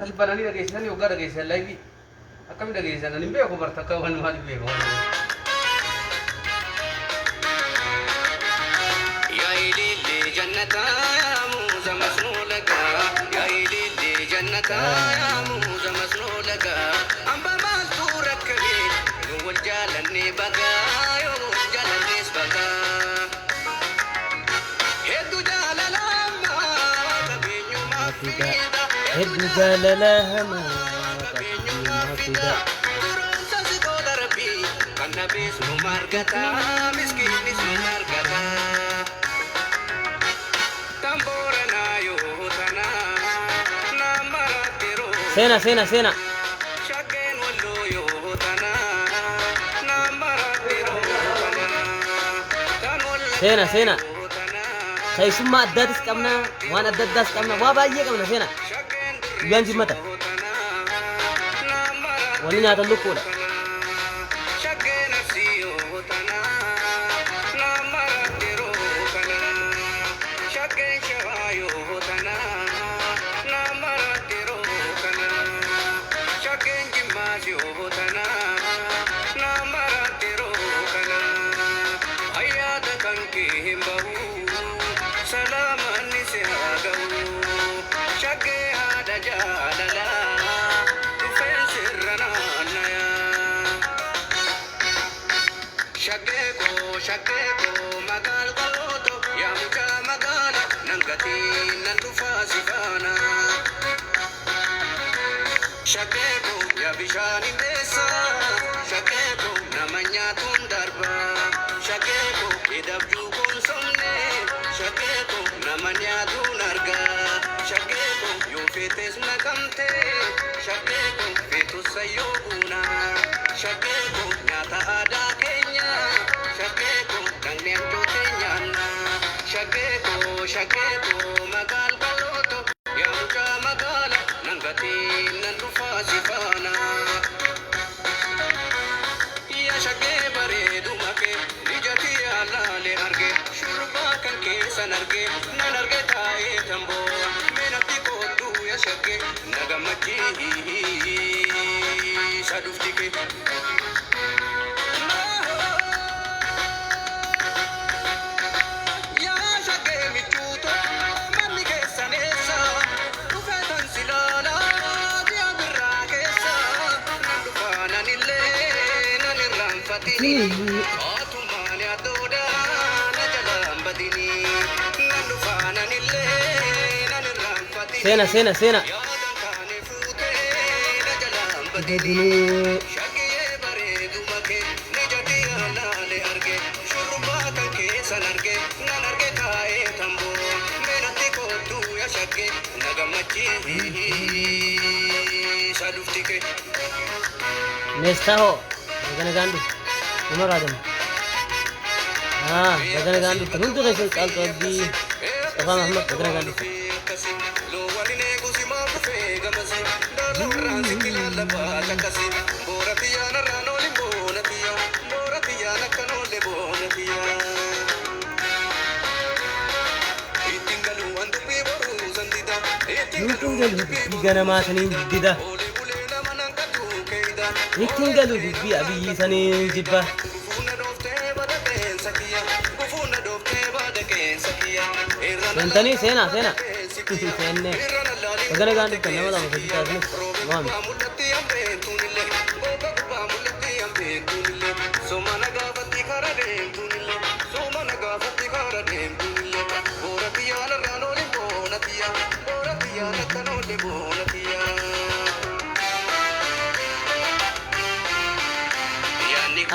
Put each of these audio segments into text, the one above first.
Bananii dhageessisanii waggaa dhageessisan live akkami dhageessisan ani hin beeku bar takka waan maal beeku. Yaa ilillee jannataa yaa muuza masnoo lagaa yaa ilillee jannataa yaa muuza masnoo lagaa hamba maaltu rakkabee yoo wal jaalannee bagaa yoo wal jaalannees bagaa hedduu jaalala ammaa qabeenyumaa Fida. fida Hedduu jaalala hamaa qabeenyumaa fida. Turuunsa si tola rabbii kan dhabees nu argata miskiinis nu argata. Tamboora yoo tanaa nama rakkiroo. Seena seena seena. Shakkeen walloo yoo tanaa nama rakkiroo tanaa. Tan Seena seena. walloo tanaa. Keessummaa addaatis qabna, waan adda addaas qabna, waa baay'ee qabna seena. Shakkeen Guyyaan jimmata. yoo tanaa nama Wanni nyaatan lukkuudha. Shakkeen arsii yoo tanaa nama rakkiroo kanaa. Shakkeen shawaa yoo tanaa nama rakkiroo kanaa. Shakkeen jimmaas yoo tanaa nama rakkiroo kanaa. Ayyaada kan kee hin bahu salaamanni si haa ga'u. Shakkee haadha jaalalaa dhufeen sirra naannayaa. Shaggee shaggee koo magaal qalooto yaa mucaa magaala nan gatii nan dhufaa si faana. Shaggee koo yaa bishaan himbeessa shaggee koo nama nyaatuun darba. Shaggee koo edabjuu koonsomne shaggee koo nama nyaatuun arga. Shaggee koo yoo feetes naqamte shaggee koo feetus sayyoo buuna. Shaggee koo nyaata aadaa keenya shaggee koo dhaqni ancootee nyaanna. Shaggee koo shaggee koo magaal qalooto yaa mucaa magaala nan gatii nan dhufaa si faana. Yaa shaggee bareeduma kee ijatti yaalaale arge shurrubbaa kan keessan arge nan arge taa'ee tamboo meenatti koodduu yaa shaggee na gammachiisa dhufti kee. Yaa shaggee michuuto manni keessan eessa dhufee tan si ilaalaa ji'a birraa keessa nan dhufaa nan illee nan irraanfatini Mootummaan yaaddoodha na jalaan badini nan dhufaa nan illee nan irraanfatini Seena seena seena. Yaadan kaane fuutee na jalaan badini Badinii. Shaggiyee bareeduma kee ni jati yaalaale arge shurrubbaa kan keessan arge nan arge taa'ee tamboo meenatti koodduu yaa shaggee na gammachiisa dhufti kee. Meestaa hoo. Baga nagaan dhufte. Nama raadama. Haa baga nagaan dhufte. Hundi keessan Caaltuu Abdii. Mustafaa Mahammad baga nagaan dhufte. Ittiin galu dubbii ganamaa saniin dida. Ittiin galu dubbii abiyyi saniin jibba. Seentanii seenaa seenaa. Seennee. Baga nagaan dhuftan nama lama sadii taasisne. Waami.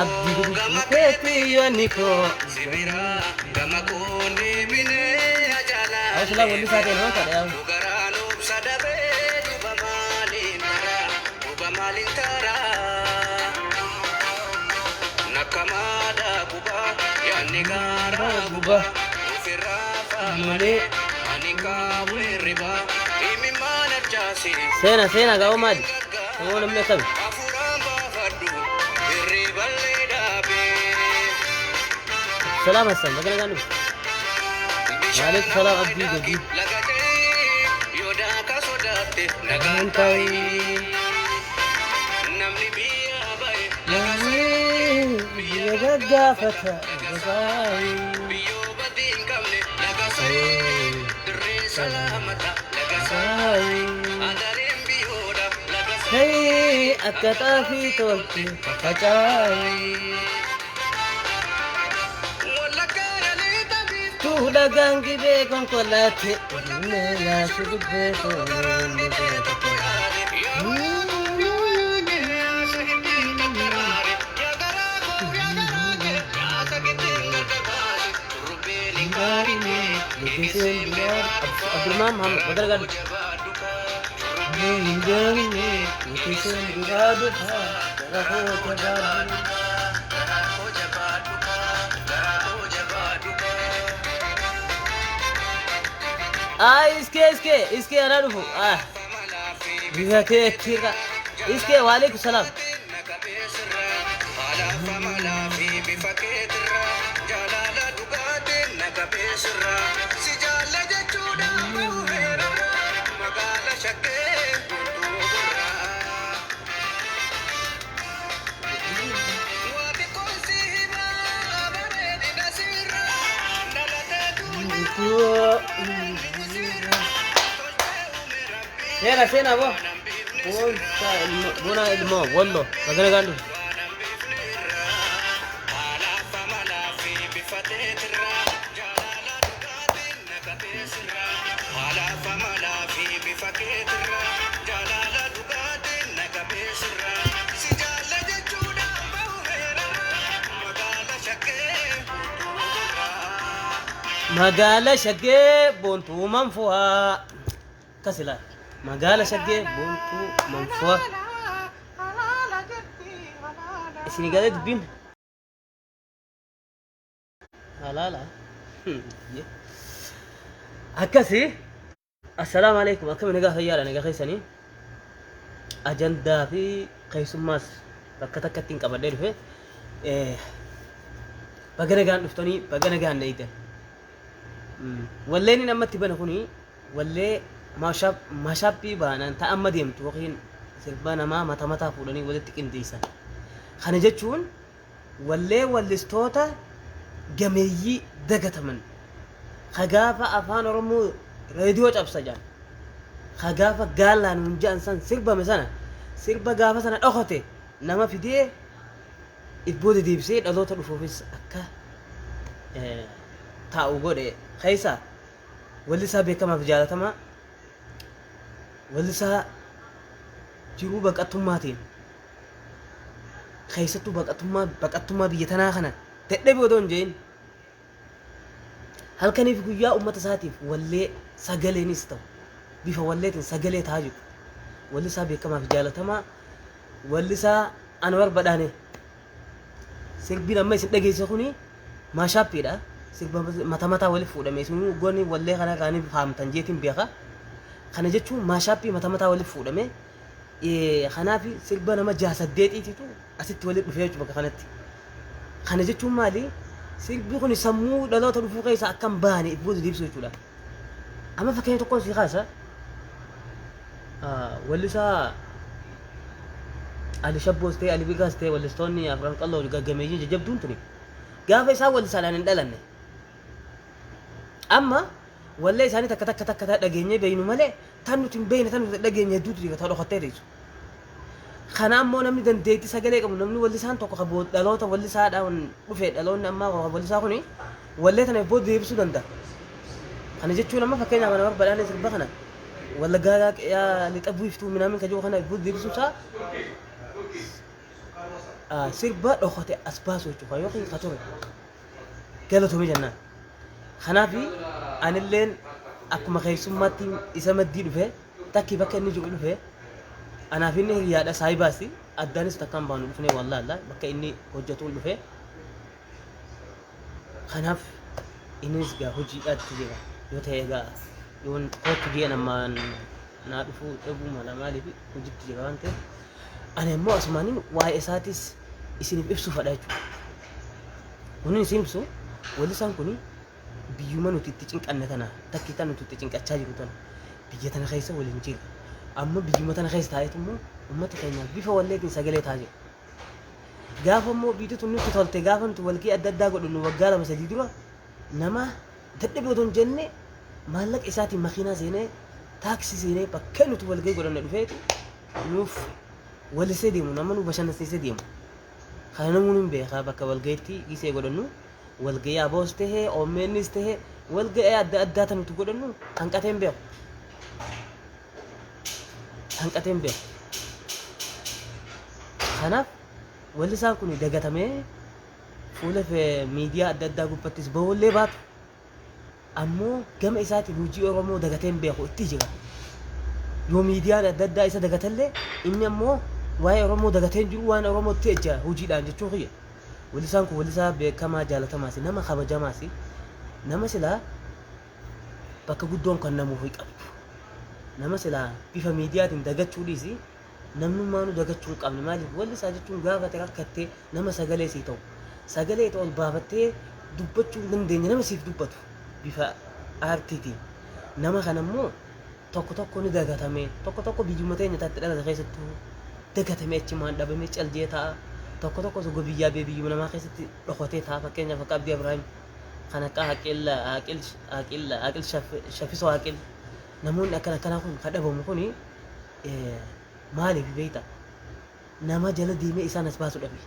Abdii guddisuu keetii yoonni koo. Awwa silaa walli isaa ta'e nama ta'a yaa'u. Guba malee. Seena seena gaa'oo maali? Samoo namni akkami? Salaam Hassan baga nagaan dhufte. Waalaikum salaam Abdii Gabii. jette nagaan taa'i. Namni biyya ba'e Biyya gaggaafata biyyoo badii hin qabne laga sa'ee dirree salaamata laga sa'ee adareen biyyoodha laga sa'ee. Hey, akka xaafii tolti faffacaayi. Wallaggaa galeeta biiftuu Tuu dhagaan gibee konkolaate meelaa si dubbee garaan dhibee tokko yaade yaa yaa sahibii takkaraare yaa garaa koo yaa garaa kee yaa sakittiin gargar baase shurrubbeen hin gaarine Dubbiseen Abdurrahman Muhammad badal gadu. jabaadhu kaa Dubbiseen duraa duraa gara koo jabaadhu. garaa koo jabaadhu kaa garaa koo jabaadhu kaa. Ah, iskee iskee iskee anaa dhufu. Ah, bifa kee kira. Iskee waalaikum salaam. Seena seena bo. Boonsa ilmoo bona ilmoo wallo bagana gaandu. Magaala shaggee boontuu manfu'aa. Kasila magaala shaggee boontuu manfu'aa. Isin galee dubbiin. Halaala. Akkasi. Assalaamu alaikum. Akkami nagaa fayyaadha nagaa keessanii. Ajandaa fi keessummaas bakka takkatti hin qabadhee dhufe. Baga nagaan dhuftanii baga nagaan dheeytan. Walleen inni ammatti bane kuni wallee maashaappii baanaan ta'a amma deemtu yookiin sirba namaa mata mataa fuudhanii walitti qindeessan. Kana jechuun wallee wallistoota gameeyyii dagataman ka gaafa afaan Oromoo reediyoo cabsa jedhan ka gaafa gaallaan hun jedhan san sirbame sana sirba gaafa sana dhokote nama fidee if booda deebisee dhaloota dhufuufis akka taa'u godhe keessa wallisaa beekamaa fi jaalatamaa wallisaa jiruu baqattummaatiin keessattuu baqattummaa baqattummaa biyya tanaa kana dadhabe odoo hin jedhin halkaniif guyyaa ummata isaatiif wallee sagaleenis ta'u bifa walleetiin sagalee ta'aa jiru wallisaa beekamaa fi jaalatamaa wallisaa Anwar Badhaanee sirbiin amma isin dhageesse kuni maashaappiidha. Sirba mata mataa walitti fuudhame isin goonni wallee kana kaanii faamtan jeetiin beeka. Kana jechuun maashaappii mata mataa walitti fuudhame. Kanaaf sirba nama jaha saddeetiitu asitti walitti dhufee jechuudha bakka kanatti. Kana jechuun maali? Sirbi kun sammuu dhaloota dhufuu keessa akka hin baane if booda deebisuu jechuudha. Amma fakkeenya tokkoon si kaasa. Wallisaa Ali Shabboos ta'e Ali Birraas ta'e wallistoonni Afran Qalloo gaggameeyyiin jajjabduun tuni gaafa isaan wallisaadhaan hin dhalanne. Amma wallee isaanii takka takka takka dhageenyee beeynu malee tan nuti hin beekne tan nuti dhageenye hedduutu jira ta dhokattee teessu. Kana ammoo namni dandeettii sagalee qabu namni wallisaan tokko ka dhaloota wallisaadhaan dhufe dhaloonni ammaa ka wallisaa kuni wallee tana booda deebisuu danda'a. Kana jechuun amma fakkeenyaaf ana barbadaanee sirba kana wallaggaa yaa lixa buiftuu minaamin ka jiru kana booda deebisuu isaa sirba dhokate as baasu jechuudha yookiin ka ture galatoomi jennaan. Kanaaf anilleen akkuma keessummaatti isa maddii dhufe takki bakka inni jiru dhufe anaaf inni hiriyaadha saayibaasi addaanis takkaan baanu dhufne wallaalla bakka inni hojjetuun dhufe. Kanaaf innis gaa hojiidhaatti jira yoo ta'e egaa yoon kootu ji'an ammaan naa dhufuu dhabuu mala maaliif hojiitti jira waan ta'eef ani immoo asumaaniin waa'ee isaatis isiniif ibsuu fedha jechuudha. Wanni isin ibsu wallisaan kun biyyuma nuti itti cinqanne tana takki tan nuti itti cinqachaa jiru tana biyya tana keessa waliin jira. Amma biyyuma tana keessa taa'eetu immoo uummata keenyaaf bifa walleetiin sagalee ta'aa jira. Gaafa immoo biyyi tun nutti tolte, gaafa nuti walgahii adda addaa godhannu waggaa lama sadii dura, nama dadhabe otoo hin jenne maallaqa isaatiin makiinaa seenee, taaksii seenee, bakka nuti walgahii godhanne dhufeetu nuuf wallisee deemu, nama nu bashannansiisee deemu. Kana namuun hin beekaa. Bakka walgahiitti gisee godhannu, walgahii aboos tahee, OMNs tahee, walgahii adda addaa tan nuti godhannu hanqatee hin beeku. Hanqatee hin beeku. Kanaaf wallisaan kun dagatamee fuula miidiyaa adda addaa gubbattis bahullee baatu, ammoo gama isaatiin hojii Oromoo dagatee hin beeku, itti jira. Yoo miidiyaan adda addaa isa dagatellee, inni ammoo waa'ee Oromoo dagatee hin jiru, waan Oromoo itti ejja hojiidhaan jechuu kiyya. Wallisaan kun wallisaa beekamaa jaalatamaasi, nama kabajamaasi, nama silaa bakka guddoon kan namuuf qabdu. Nama silaa bifa miidiyaatiin dagachuu dhiisi, namnummaanuu dagachuu hin qabne. Maaliif? Wallisaa jechuun gaafa ati rakkattee nama sagalee sii ta'u, sagalee itti ol baafattee dubbachuu hin dandeenye nama siif dubbatu bifa aartiitiin. Nama kana immoo tokko tokko ni dagatame, tokko tokko biyyuma teenya taatti dhalate keessattuu dagatame, achumaan dhabamee caljee ta'a. Tokko tokko osoo biyyaa bee biyyuma namaa keessatti dhokatee ta'a. Fakkeenyaaf akka Abdii Abrahaam, kan akka Haqil Haqil Haqil Haqil Shafisoo Haqil, namoonni akkana akkanaa kun kan dhabamu kuni maaliif beekta? Nama jala deemee isaan as baasu dhabe.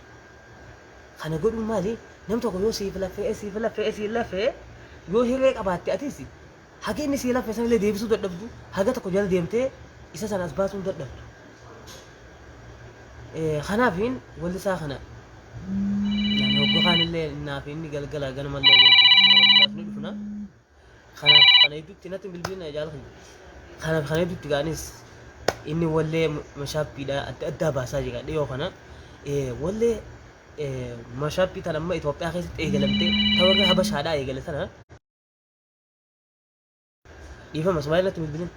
Kana godhuun maali? Nam tokko yoo siif laffee, siif laffee, siif laffee, yoo hiree qabaatte, atis haga inni sii laffee sanillee deebisuu dadhabdu, haga tokko jala deemtee isa sana as baasuu dadhabdu. Kanaafiin wallisaa kana hogga kaanillee naaf inni galgala ganamallee wal dubbisna, wal biraas ni dhufna. Kanaaf kana hedduutti natti hin bilbilina jaala kiyya. Kanaaf kana hedduutti gaanis inni wallee mashaappiidha adda addaa baasaa jira dhiyoo kana. Wallee mashaappii tan amma Itoophiyaa keessatti eegalamte, ta warra Habashaadhaa eegale tana. Dhiifama, Ismaa'eel natti bilbilin.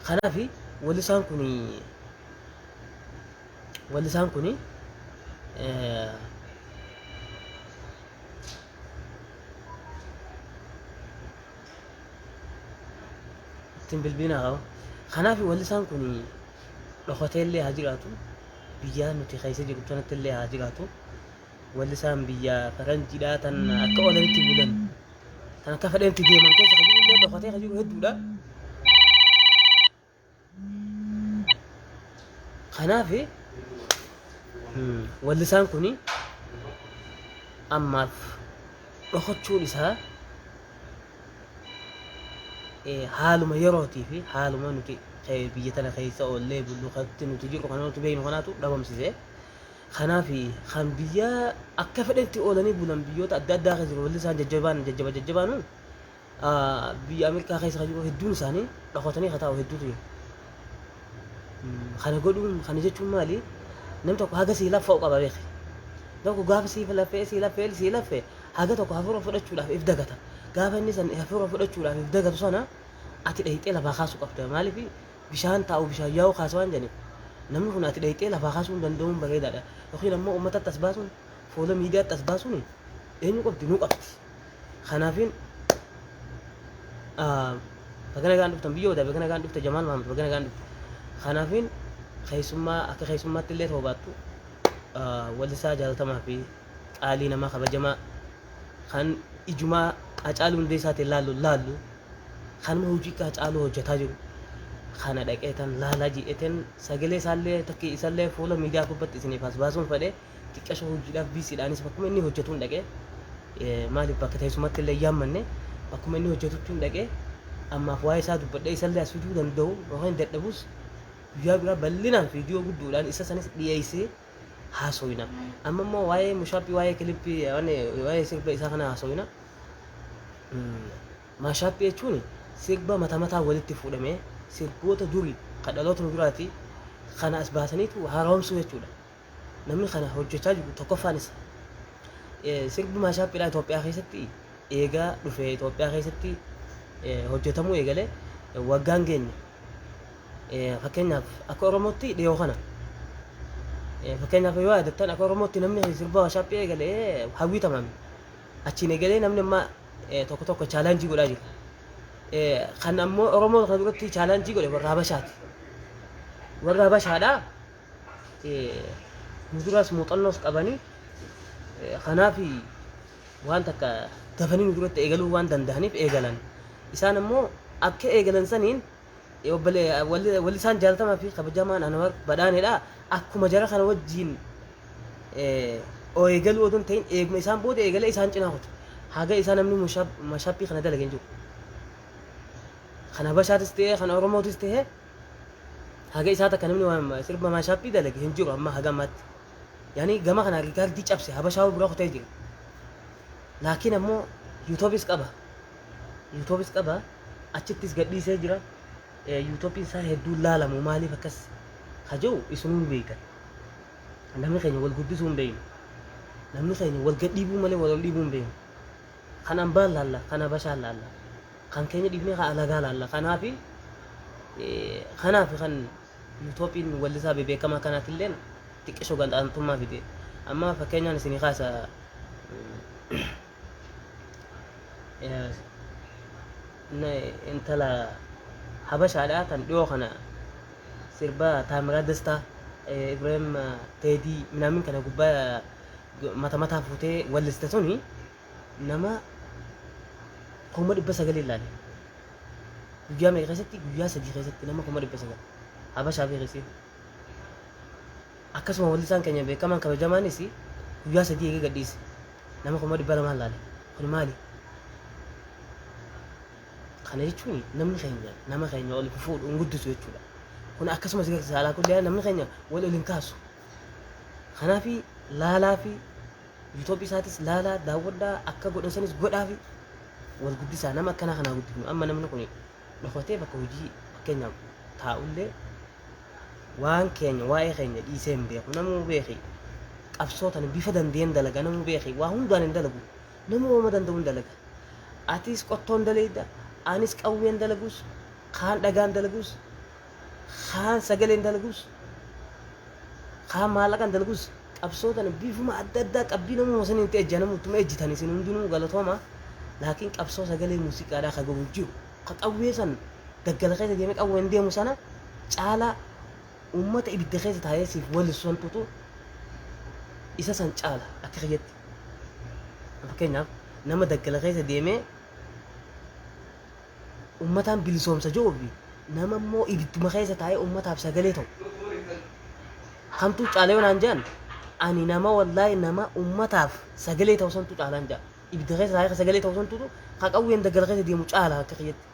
Kanaaf wallisaan kuni ittiin bilbilinaa qaba. Kanaaf wallisaan kun dhokatee illee haa jiraatu, biyya nuti keessa jirru sanatti illee haa jiraatu. Wallisaan biyya faranjiidhaa tan akka oolanitti bulan, tan akka fedhanitti deeman keessa kan jiru illee dhokatee kan jiru hedduudha. Kanaaf wallisaan kun ammaaf dhokachuun isaa haaluma yerootii fi haaluma nuti biyya tana keessa oollee bullu kanatti nuti jirru kana nuti beeknu kanaatu dhabamsise. Kanaaf kan biyya akka fedhetti oolanii bulan biyyoota adda addaa keessa jiru wallisaan jajjabaan jajjaba jajjabaanu biyya Ameerikaa keessa kan jiru hedduun isaanii dhokatanii kan taa'u hedduutu jiru. Kana godhuun, kana jechuun maali? Namni tokko haga sii laffa'u qaba beeki. Tokko gaafa siif laffee, sii laffee, sii laffee, haga tokko hafuura fudhachuudhaaf if dagata. Gaafa inni san hafuura fudhachuudhaaf if dagatu sana ati dhayxee lafaa kaasuu qabda. Maaliif? Bishaan taa'u bishaan yaa'u kaasa waan jedhaniif, namni kun ati dhayxee lafaa kaasuu hin danda'uun bareedaadha. Yookiin ammoo uummatatti as baasuun, fuula miidiyaatti as baasuun eenyu qabdi? Nu qabdi. Kanaafin baga nagaan dhuftan biyya odaa, baga nagaan dhufte Jamaal Mahamad, baga nagaan dhufte. Kanaafin keessummaa akka keessummaatti illee ta'uu baattu, wallisaa jaalatamaa fi qaalii namaa kabajamaa kan ijumaa Hacaaluu Hundeessaatiin laallu laallu, kanuma hojii akka Hacaaluu hojjetaa jiru kana dhaqee tan laalaa ji'eteen sagalee isaallee takki isallee fuula miidiyaa gubbatti isiniif as baasuun fedhe. Xiqqasho hojiidhaaf biisiidhaanis bakkuma inni hojjetuun dhaqee, maaliif bakka teessumatti illee yaammanne, bakkuma inni hojjetutti hin dhaqee ammaaf waa'ee isaa dubbadhee isallee as fiduu danda'u yookaan dadhabus, guyyaa biraa bal'inaan viidiyoo gudduudhaan isa sanis dhiyeessee haasoyna. Amma immoo waa'ee mushaappii, waa'ee kilippii, waa'ee sirba isaa kana haasoyna. Maashaappii jechuun sirba mata mataa walitti fuudhamee sirboota durii kan dhaloota nu duraati kana as baasaniitu haaromsuu jechuudha. Namni kana hojjechaa jiru tokkoffaan isa. Sirbi maashaappiidhaa Itoophiyaa keessatti eegaa dhufe, Itoophiyaa keessatti hojjetamuu eegale waggaan geenye. Fakkeenyaaf akka Oromootti dhiyoo kana. Fakkeenyaaf yoo yaadattan, akka Oromootti namni sirba maashaappii eegale Hawwii Tamaami. Achiin eegalee namni amma tokko tokko challenge godhaa jira. Kan ammoo Oromoo kana duratti challenge godhe warra Habashaati. Warra Habashaadhaa nu duraas muuxannoos qabanii, kanaaf waan takka dafanii nu duratti eegaluu waan danda'aniif eegalan. Isaan ammoo akka eegalan saniin wallisaan jaalatamaa fi kabajamaan Anwar Badhaaneedha. Akkuma jara kana wajjiin eegaluu odoo hin ta'in eeguma isaan booda eegalee isaan cinaa kutu. Haga isaa namni mashappii kana dalage hin jiru. Kan Habashaatis ta'ee kan Oromootis ta'ee haga isaa takka namni waan sirba mashappii dalage hin jiru amma haga ammaatti. Yaani gama kana riikaardii cabse, Habashaa bira kutee jira. Laakiin ammoo YouTubeis qaba. YouTubeis qaba. Achittis gadhiisee jira. YouTubein isaa hedduu laalamu maaliif akkas haja'u isinuu hin beektan. Namni keenya wal guddisuu hin beeknu. Namni keenya wal gadhiibuu malee wal ol dhiibuu hin beeknu. Kan ambaan laalla, kan Habashaan laalla. Kan keenya dhiibnee kan alagaa laalla. Kanaaf kan YouTubein wallisaa beekamaa kanaatillee xiqqishoo ganda'antummaa fide. Amma fakkeenyaan isinii kaasa, intala Habashaadhaa kan dhiyoo kana sirba Taamiraa Dastaa, Ibrahim Teedii minaamin kana gubbaa mata mataa fuutee walliste suni nama 900,000 ilaale. Guyyaa meeqa keessatti? Guyyaa 3 keessatti nama 900,000. Habashaa fi Qisiin. Akkasuma wallisaan keenya beekamaan kabajamaanis guyyaa 3 eegee gadhiise. Nama 200,000 ilaale. Kun maali? Kana jechuun namni keenya nama keenya ol fuudhu hin guddisu jechuudha. Kun akkasumas agarsiisa, alaa kulli namni keenya wal ol hin kaasu. Kanaaf laalaa fi YouTube isaatis laalaa, daawwadhaa, akka godhan sanis godhaa fi wal guddisaa. Nama akkanaa kanaa guddifnu. Amma namni kun dhokatee bakka hojii fakkeenyaaf taa'ullee waan keenya, waa'ee keenya dhiisee hin beeku. Namuu beeki, qabsoo tana bifa dandeen dalaga. Namuu beeki, waa hundaan hin dalagu. Namuu waama danda'u hin dalaga. Atis qottoon dalayda, anis qawween dalagus, kaan dhagaan dalagus, kaan sagaleen dalagus, kaan maallaqaan dalagus, qabsoo tana bifuma adda addaa qabbii namuma saniin itti ejja. Namu ittuma ejjitan, isin hundinuu galatooma. Laakiin qabsoo sagalee muuziqaadhaa ka gahu jiru, ka qawwee san daggala keessa deemee qawween deemu sana caalaa ummata ibidda keessa taa'ee siif wallisu santutu isa san caala akka kiyyatti. Fakkeenyaaf nama daggala keessa deemee ummataan bilisoomsa jiru fi nama immoo ibidduma keessa taa'ee ummataaf sagalee ta'u kamtuu caala yoo naan jedhan, ani nama, wallaahi, nama ummataaf sagalee ta'u santu caalaan jedha. Ibidda keessa taa'ee sagalee ta'u santutu ka qawween daggala keessa deemu caala akka kiyyatti.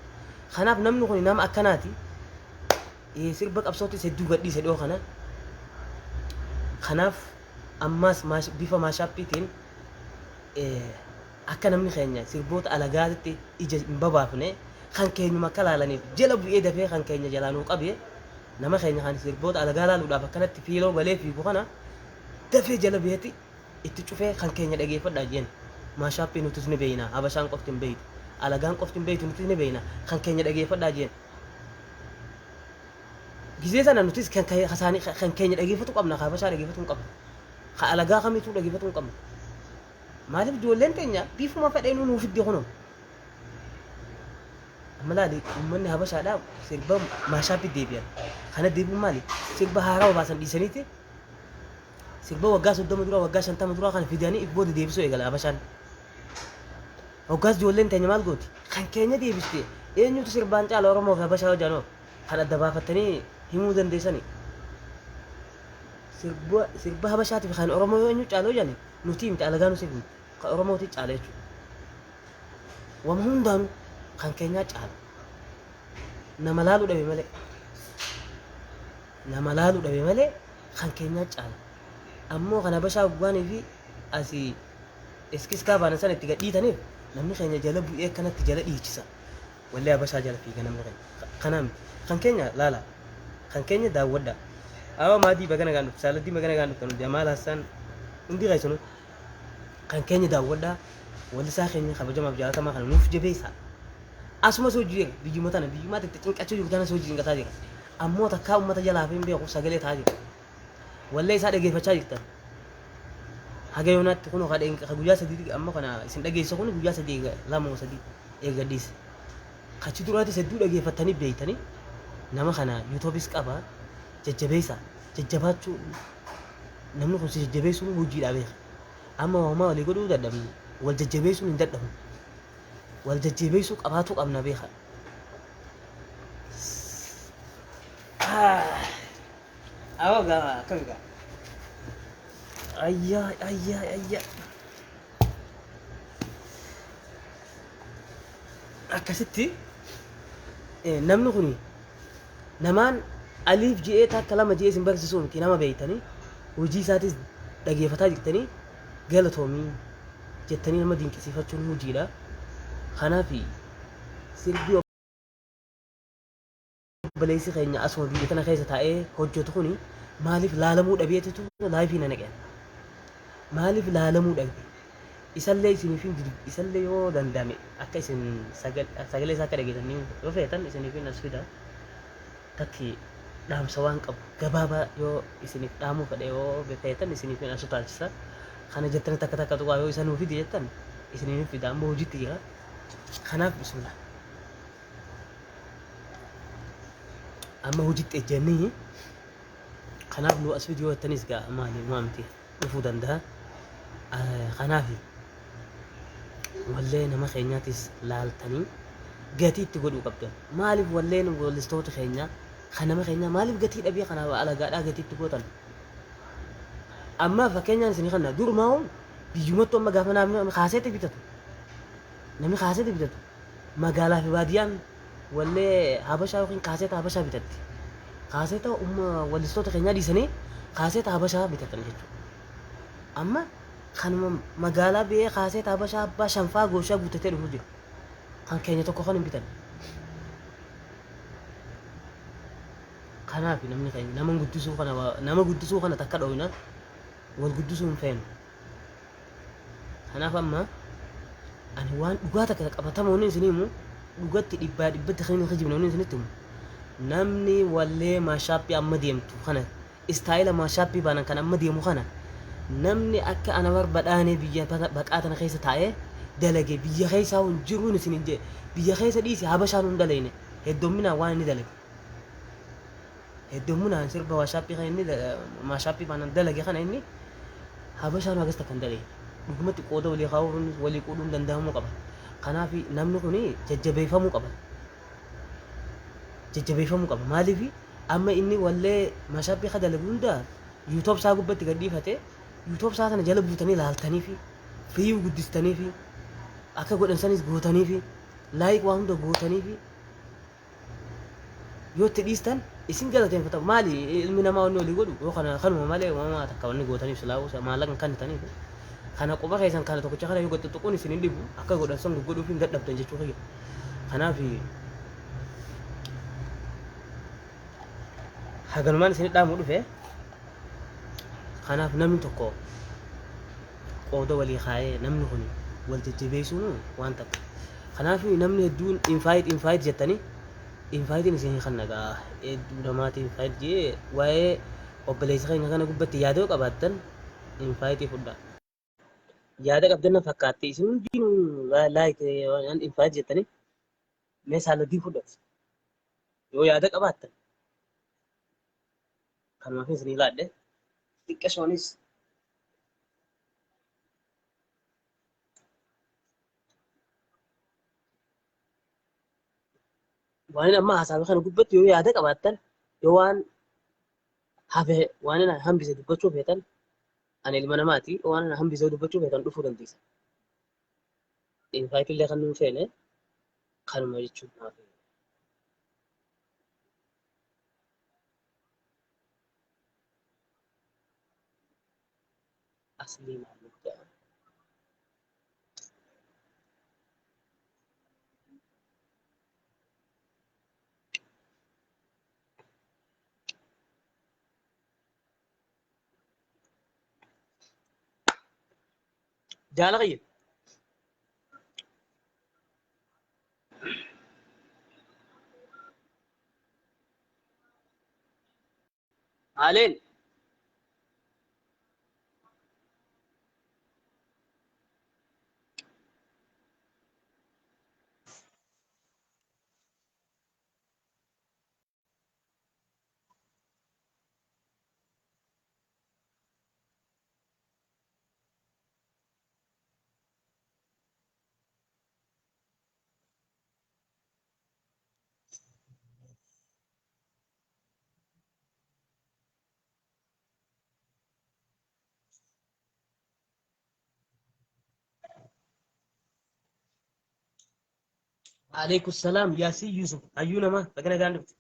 Kanaaf namni kun nama akkanaati. Sirba qabsootis hedduu gadhiise dhiyoo kana. Kanaaf ammaas bifa maashaappiitiin akka namni keenya sirboota alagaatitti ija hin babaafne, kan keenyuma akka laalaniif jala bu'ee dafee kan keenya jalaa nuu qabee, nama keenya kan sirboota alagaa laaluudhaaf akkanatti fiiloo galee fiigu kana dafee jala bu'eeti itti cufee kan keenya dhageeffadhaa jeen. Maashaappii nutis ni beeyna, Habashaan qofti hin beeytu, alagaan qofti hin beeytu, nutis ni beeyna, kan keenya dhageeffadhaa jeen. Gizee sana nutis kan kan keenya dhageeffatu qabna, ka Habashaa dhageeffatu hin qabnu, ka alagaa kamiituu dhageeffatu hin qabnu. Maaliif? Ijoolleen teenya bifuma fedheenuu nuu fidde kunoo. Amma laali, uummanni Habashaadhaa sirba maashaappi deebi'an. Kana deebi'uun maali? Sirba haarawaa baasan dhiisaniiti sirba waggaa 30 dura, waggaa 50 dura kana fidanii if booda deebisuu eegala Habashaan. Waggaas ijoolleen teenya maal gooti? Kan keenya deebiste. Eenyutu sirbaan caala, Oromoo fi Habashaa hojjanoo? Kan adda baafattanii himuu dandeessani. Sirba Habashaatiif kan Oromoo yoo eenyu caala hojjani, nuti miti, alagaa nuti miti. Kan Oromooti caala jechuudha. Wama hundaanuu kan keenyaa caala. Nama laaluu dhabe malee. Nama laaluu dhabe malee kan keenyaa caala. Ammoo kan Habashaa guggaanii fi asii iskiskaa baanan sana itti gadhiitaniif namni keenya jala bu'ee akkanatti jala dhiichisa. Wallee Habashaa jala fiiga namni keenya. Kanaa miti. Kan keenya laala. Kan keenya daawwadha. Awa maadii bagana gaan dhuftu. Saaladii bagana gaan dhuftan. Jamaal Hassaan hundi keessanuu. Kan keenya daawwadhaa. Wallisaa keenya kabajamaaf jaalatamaa kana nuuf jabeessaa. Asumas hojii jira. Biyyuma tana biyyumaa itti cinqachuu jiru tanas hojii cinqataa jira. Ammoo takkaa uummata jalaa hafee hin beeku, sagalee ta'aa jira. Wallee isaa dhageeffachaa jirtan. Haga yoonaatti kun ka guyyaa 3 amma kana isin dhageessa, kun guyyaa 3 eega, 2 moo 3 eega dhiise. Kachi duraatis hedduu dhageeffattanii beektanii nama kana YouTubeis qaba. Jajjabeessa. Jajjabaachuu namni kun si jajjabeessuun hojiidhaa beeka. Amma homaa walii godhuu dadhabne wal jajjabeessuun hin dadhabnu. Wal jajjabeessuu qabaatuu qabna beeka. Awwa gaa akkam gaa. Ayyaa ayyaa ayyaa. Akkasitti namni kun namaan aliif ji'ee takka lama ji'ee isin barsiisuu miti nama beektanii hojii isaatis dhageeffataa jirtanii galatoomii jettanii nama dinqisiifachuun hojiidha. Kanaaf sirbi obboleessi keenya asuma biyya tana keessa taa'ee hojjetu kuni maaliif laalamuu dhabeetitu laayifii na naqe. Maaliif laalamuu dhabe? Isallee isiniif isallee yoo danda'ame akka isin sagalee isaa akka dhageessanii yoo feetan isiniif as fida. Takki dhaamsa waan qabu gabaabaa yoo isiniif dhaamuu fedhe yoo feetan isiniif as utaalchisa. Kana jettanii takka takka tuqaa yoo isa nuu fidi jettan isiniif fida amma hojiitti jira. Kanaaf bismillah. Amma hojiitti ejjennii kanaaf nu as fidi yoo jettanis gaa maali maamti dhufuu danda'a. Kanaaf wallee nama keenyaatis laaltanii gatii itti godhuu qabdan. Maaliif walleen wallistoota keenyaa kan nama keenyaa maaliif gatii dhabee kanaaf alagaadhaa gatii itti gootan? Amma fakkeenyaan isinii kanna durumaa biyyumattu amma gaafa namni kaaseetti bitatu. Namni kaaseetti bitatu magaalaa fi baadiyyaan wallee habashaa yookiin kaaseeta habashaa bitatti. Kaaseeta wallistoota keenyaa dhiisanii kaaseeta habashaa bitatan jechuudha. Amma kanuma magaalaa biyya kaaseeta habashaa abbaa shanfaa gooshaa guuttatee dhufu jira. Kan keenya tokko kan hin bitan. Kanaaf namni keenya nama guddisuu kana nama guddisuu kana takka dhoowina wal guddisuu hin feenu. Kanaaf amma ani waan dhugaa takka qabatamoonni isin himu dhugatti dhibbaa dhibbatti kan hin kijibne inni isinitti himu. Namni wallee maashaappii amma deemtu kana istaayila maashaappii baanan kan amma deemu kana namni akka ana barbadaanee biyya baqaa tana keessa taa'ee dalage biyya keessaa hin jiruun isin hin jee biyya keessa dhiisi habashaan hin dalayne heddomminaan waan inni dalage. Heddomminaan sirba maashaappii kan inni maashaappii baanan dalage kana inni habashaan hagas takka hin dalayne. Dhugumatti qooda walii kaa'uun walii quudhuun danda'amuu qaba. Kanaaf namni kun jajjabeeffamuu qaba. Jajjabeeffamuu qaba. Maaliif amma inni wallee maashaappii ka dalagu hunda yuutuub isaa gubbatti gad dhiifate yuutuub isaa sana jala buutanii laaltanii fi fiyyuu guddistanii fi akka godhan sanis gootanii fi laayik waa hunda gootanii fi yoo itti dhiistan isin galateeffata. Maali ilmi namaa wanni walii godhu yoo kana kanuma malee uumamaa takka wanni gootaniif silaa'uu maallaqa hin kennitaniif kana quba keessan kana tokkicha kana yoo gad tuttuquun isin hin dhibu akka godhan san goggodhuuf hin dadhabdan jechuu kiyya. Kanaaf haganumaan isin dhaamuu dhufe. Kanaaf namni tokko qooda walii kaa'ee namni kun wal jajjabeessuun waan takka. Kanaaf namni hedduun infaayit infaayit jettanii infaayitiin isin kan nagaa hedduu namaati infaayit jee waa'ee obboleessa keenya kana gubbatti yaada yoo qabaattan infaayitii fudhaa. Yaada qabdan na fakkaatti isin hundinuu laayik infaayit jettanii mee saaladii fudhatu yoo yaada qabaattan kanumaaf isinii laadhe xiqqashoonis waan amma haasaawe kana gubbatti yoo yaada qabaattan yoo waan hafe waan inni hambise dubbachuu feetan ani ilma namaati waan inni hambise dubbachuu feetan dhufuu dandeessa. Infaayit illee kan nuun feene kanuma jechuudha. Aslii maal jedhama? Jaala kiyya. Haaleen. Alaikum salaam Yaasii Yusuf hayyuu namaa baga nagaan dhufte.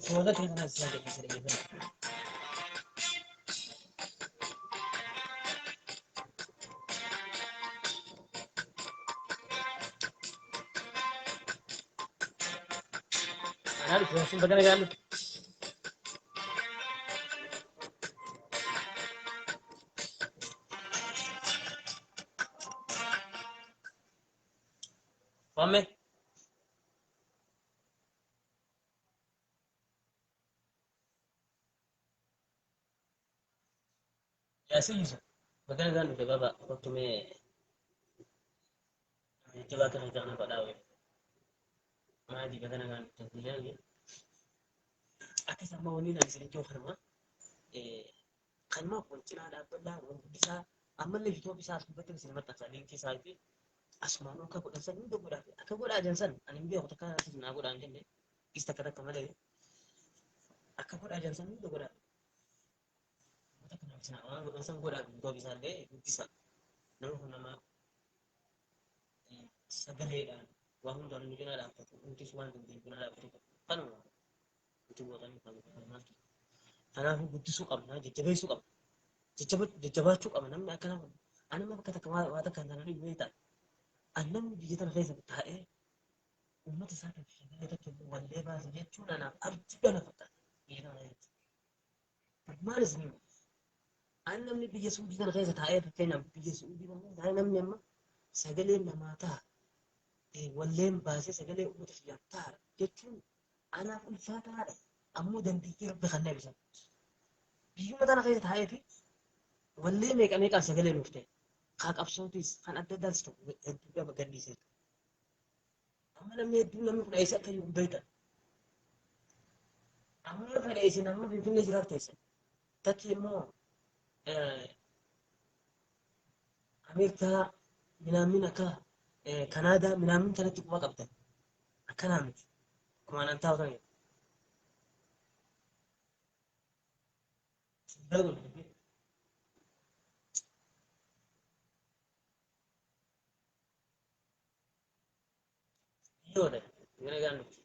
Fooda kee kana isaa gadhiisee dhaggeeffadhu. Anaa dhufu Yaasiin baga nagaan dhufte. Waame Yaasiin Yusuf baga nagaan dhufte baba kottu mee jajjabaa kana kana badhaa wayii. Maadii baga nagaan dhufte guyyaan akka isaan wanni naan isin ijoo kanuma kanuma wal cinaa dhaabbadhaa wal guddisaa ammallee YouTube isaa as dubbatti isin maxxansa liinkii isaa fi asumaan akka godhan san hunda godhaa fi akka godhaa jiran san ani hin beeku takka asii naa godhaa hin jenne is takka takka malee akka godhaa jiran san hunda godhaa takka nama isin waan godhan san godhaa YouTube isaa illee guddisa nama kun nama sagaleedhaan waa hundaan nu cinaa dhaabbatu nutis waan dandeenyu cinaa dhaabbatu kanuma nuti gootanii kan maaltu kanaafuu guddisuu qabna jajjabeessuu qabna jajjabaachuu qabna namni akkana ani amma bakka takka waa takka hin taane beektaa an namni biyya tana keessa taa'ee uummata isaatiif sagalee takka wallee baase jechuun anaaf abjuudha na fakkaata biyya tana keessatti. Maal isin an namni biyya Suudii tana keessa taa'ee fakkeenyaaf biyya Suudii tana keessa taa'ee namni amma sagalee namaa ta'a walleen baasee sagalee uummata kiyyaaf ta'a jechuun anaaf ulfaataadha. Ammoo dandeettii rabbi kan eebbisan. Biyyuma tana keessa taa'eeti wallee meeqa meeqaan sagalee nuuf ta'e. Kaa qabsootis kan adda addaas ta'u hedduudha gadhiisee. Amma namni hedduun namni kun eessa akka jiru beektan. Amma fedhe isin amma Finfinnee jiraaf teessan. Takki immoo Ameerikaa minaamin akka Kanaadaa minaamin kanatti quba qabdan. Akkanaa miti. Akkuma anan taa'u tan. Biyyoota gara gaannutti.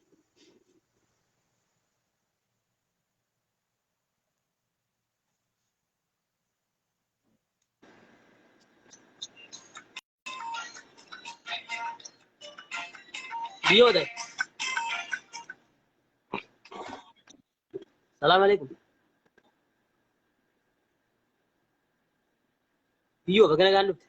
Biyyoota. Salaam alaikum. Biyyoo baga nagaan dhufte.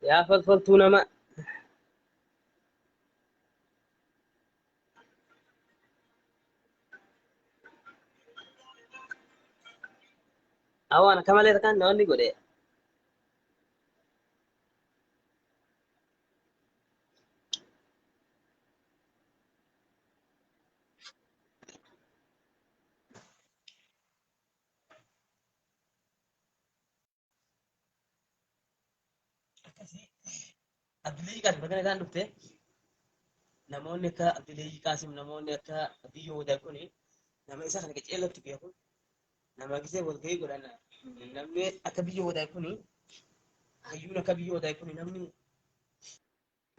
Yaa falfaltuu nama. Awwaan akka malee takkaan namoonni godhe. Akkasii Abdullahi Qaasim baga nagaan dhufte. Namoonni akka Abdullahi Qaasim namoonni akka Biyyoo Wadaa kuni nama isa kana qaceelatti beeku. Nama gisee walgahii godhan namni akka Biyyoo Wadaa kuni hayyuun akka Biyyoo Wadaa kuni namni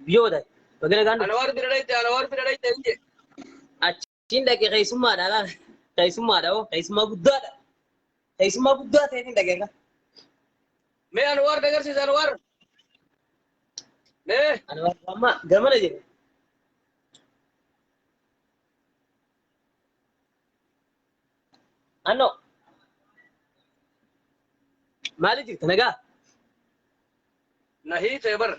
Biyyoo Wadaa baga nagaan dhufte. Anwaar bira dhayte, Anwaar bira dhayte hin jedhe. Achiin dhaqe keessummaadha laala. Keessummaadha hoo keessummaa guddaadha. Keessummaa guddaa ta'eetiin dhaqe akka. Mee Anwaar dagarsiisa Anwaar. Mee Ani amma gamana jedhe. Anno maali jirta nagaa? na hiite bar.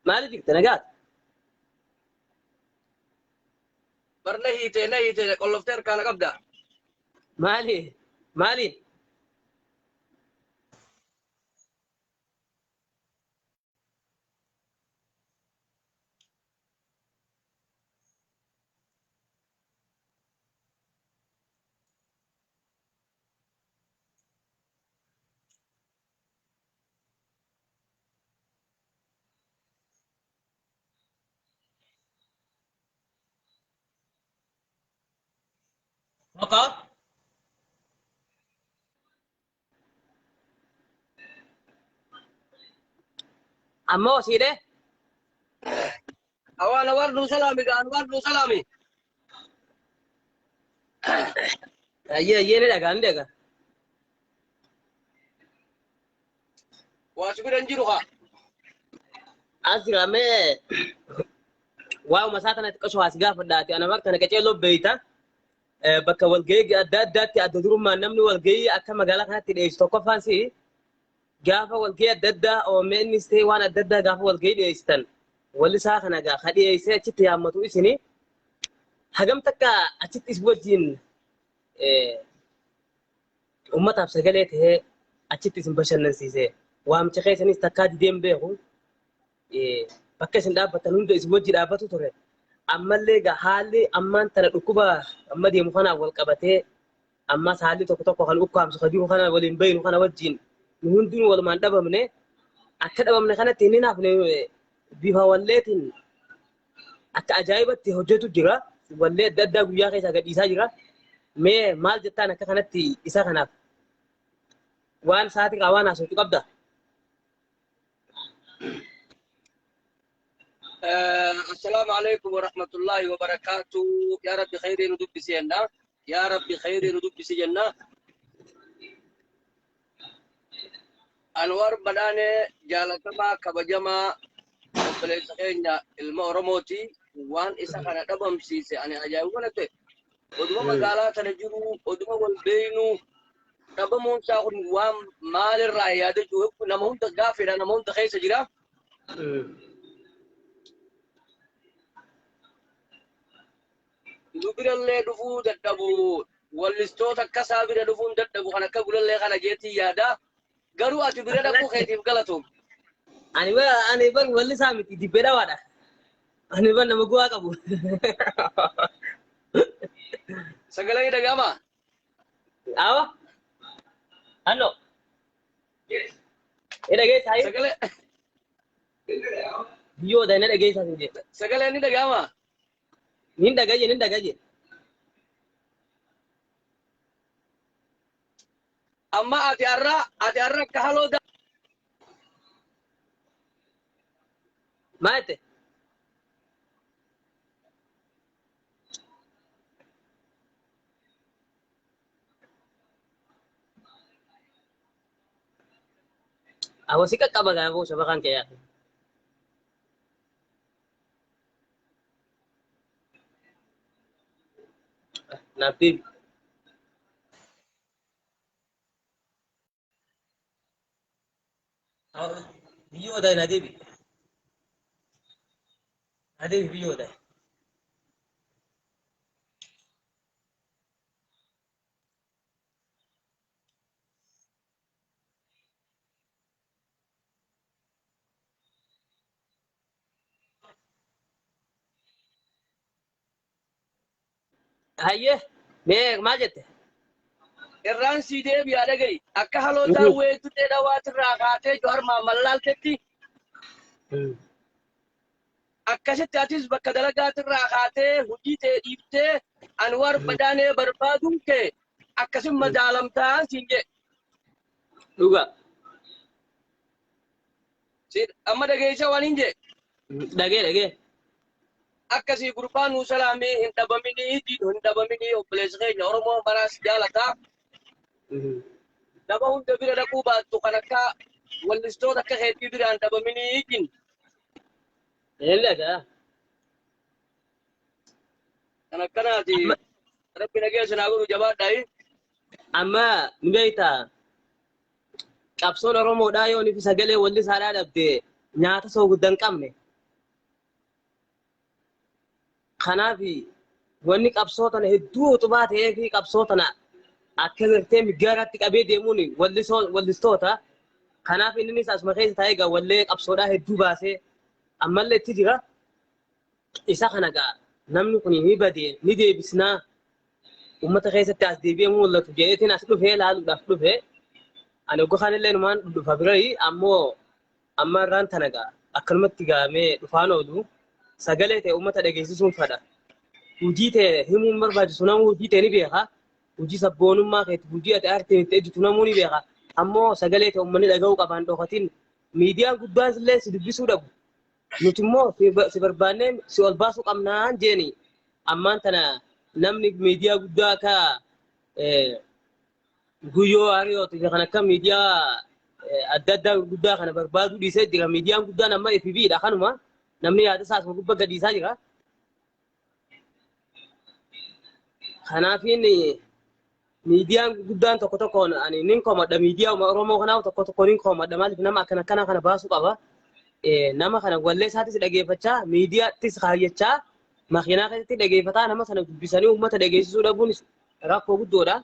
Maali jirta nagaa? Bar na hiite na hiite qolloftee harkaana qabda. Maali? Maaliin? Maqaa? Ammoo siidhee? Awaan awaan nuu salaami gaa anwar nuu salaami. Ayyee ayyee ni dhagaa ni dhagaa. Waa si bira hin jiru kaa. As jira mee waa'uma isaa kana xiqqasho as gaafadhaati ana bakka kana qaceelloo beeyta. Bakka walgahii adda addaatti adda durummaan namni walgahii akka magaalaa kanatti dhiyeessu tokkoffaan si gaafa walgahii adda addaa OMNs ta'e waan adda addaa gaafa walgahii dhiyeessitan wallisaa kana gaa ka dhiyeessee achitti yaammatu isini hagam takka achitti is wajjin ummataaf sagalee tahee achitti isin bashannansiise waamicha keessanis takkaa didee hin beeku bakka isin dhaabbattan hunda isin wajji dhaabbatu ture ammallee egaa haalli ammaan tana dhukkuba amma deemu kanaan wal qabatee ammas haalli tokko tokko kan ukkaamsu kan jiru kana waliin baynu kana wajjin nu hundinuu walumaan dhabamne akka dhabamne kanatti hin hafne bifa walleetiin akka ajaa'ibatti hojjetu jira wallee adda addaa guyyaa keessaa gadhiisaa jira mee maal jettaan akka kanatti isa kanaaf waan sa'aatii waan haasoftu qabda. Assalaamu alaikum warahmatullahi wabarakaatu. Yaa Rabbi khayrii nu dubbisi jenna. Yaa Rabbi khayrii nu dubbisi jenna. Anwar Badhaanee jaalatamaa kabajamaa obboleessa keenya ilma Oromooti. Waan isa kana dhabamsiise ani ajaa'iba natti ta'e. Oduma magaalaa tana jiru, oduma wal beeynu dhabamuun isaa kun waan maalirraa yaadachuu nama hunda gaaffiidha nama hunda keessa jira. Nu birallee dhufuu dadhabu wallistoota akkasaa bira dhufuun dadhabu kan akka gulallee kana jeetii yaada. Garuu ati bira dhaquu keetiif galatoom. Ani bar ani bar wallisaa miti dibbee dhawaadha. Ani bar nama gu'aa qabu. Sagalee ni dhaga'ama? Awa. Hallo. Ni dhageessaa? Sagalee Biyyoota ni dhageessaa sin jedhe. Sagalee ni dhaga'ama? Nin dhagaye nin dhagaye. Amma ati har'a akka haloo Maal jette? Awa si qaqqaba gaafa shabakaan kee yaa. Naaf deebi. Biyyoota na deebi. Na deebi biyyoota. Hayyee mee maal jette? Irraan sii deebi'aa dhaga'i. Akka haloo daawwee dirree dhawaatirraa kaatee Johaar Maamman akkasitti atis bakka dalagaatirraa kaatee hojii tee dhiiftee Anwar Badaanee barbaaduun kee akkasin madaalamtaa siin jedhe. Dhugaa. Amma dhageessa waan hin jedhe. Dhagee dhagee. Akkasii gurbaan nuu salaamii hin dhabaminii diidu hin dhabaminii obboleessa keenya Oromoo maraas jaalataa. Nama hunda bira dhaquu baattu kan akka wallistoota akka keetii biraan dhabaminii jin. Hin dhagaa. Kan akkanaati. Rabbi nageessa naa godhu jabaadhaayi. Amma ni beektaa qabsoon Oromoodhaa yoo nuti sagalee wallisaadhaa dhabde nyaata soogudda hin qabne. Kanaaf wanni qabsoo tana hedduu utubaa ta'ee fi qabsoo tana akka gartee miggaaratti qabee deemuun wallistoota. Kanaaf innis asuma keessa taa'ee egaa wallee qabsoodhaa hedduu baasee ammallee itti jira. Isa kana gaa namni kun ni bade ni deebisnaa uummata keessatti as deebi'ee mul'atu jedheetiin as dhufee laaluudhaaf dhufee ani ogga kanillee numaan dhufa birayi ammoo amma irraan tana gaa akkanumatti gaamee dhufaan oolu sagalee ta'e uummata dhageessisuun fadha. Hojii ta'e himuun barbaachisu nama hojii ta'e ni beeka. Hojii sabboonummaa keeti, hojii ati aartiin itti ejjitu namuu ni beeka. Ammoo sagalee ta'e uummanni dhaga'uu qabaan dhokatin. Miidiyaan guddaan illee si dubbisuu dhabu. Nuti immoo si barbaannee si ol baasuu qabnaan jeeni. Ammaan tana namni miidiyaa guddaa akka Guyyoo Hariyooti kan akka miidiyaa adda addaa gurguddaa kana barbaaduu dhiisee jira. Miidiyaan guddaan amma FB dha kanuma. Namni yaada isaa asuma gubbaa gadhiisaa jira. Kanaafiin miidiyaan guddaan tokko tokkoon ani nin komadha, miidiyaa Oromoo kanaaf tokko tokko nin komadha. Maaliif nama akkana akkana kana baasuu qaba. Nama kana wallee isaatis dhageeffachaa, miidiyaattis kaayyachaa, makiinaa keessatti dhageeffataa, nama sana dubbisanii uummata dhageessisuu dhabuun rakkoo guddoodha.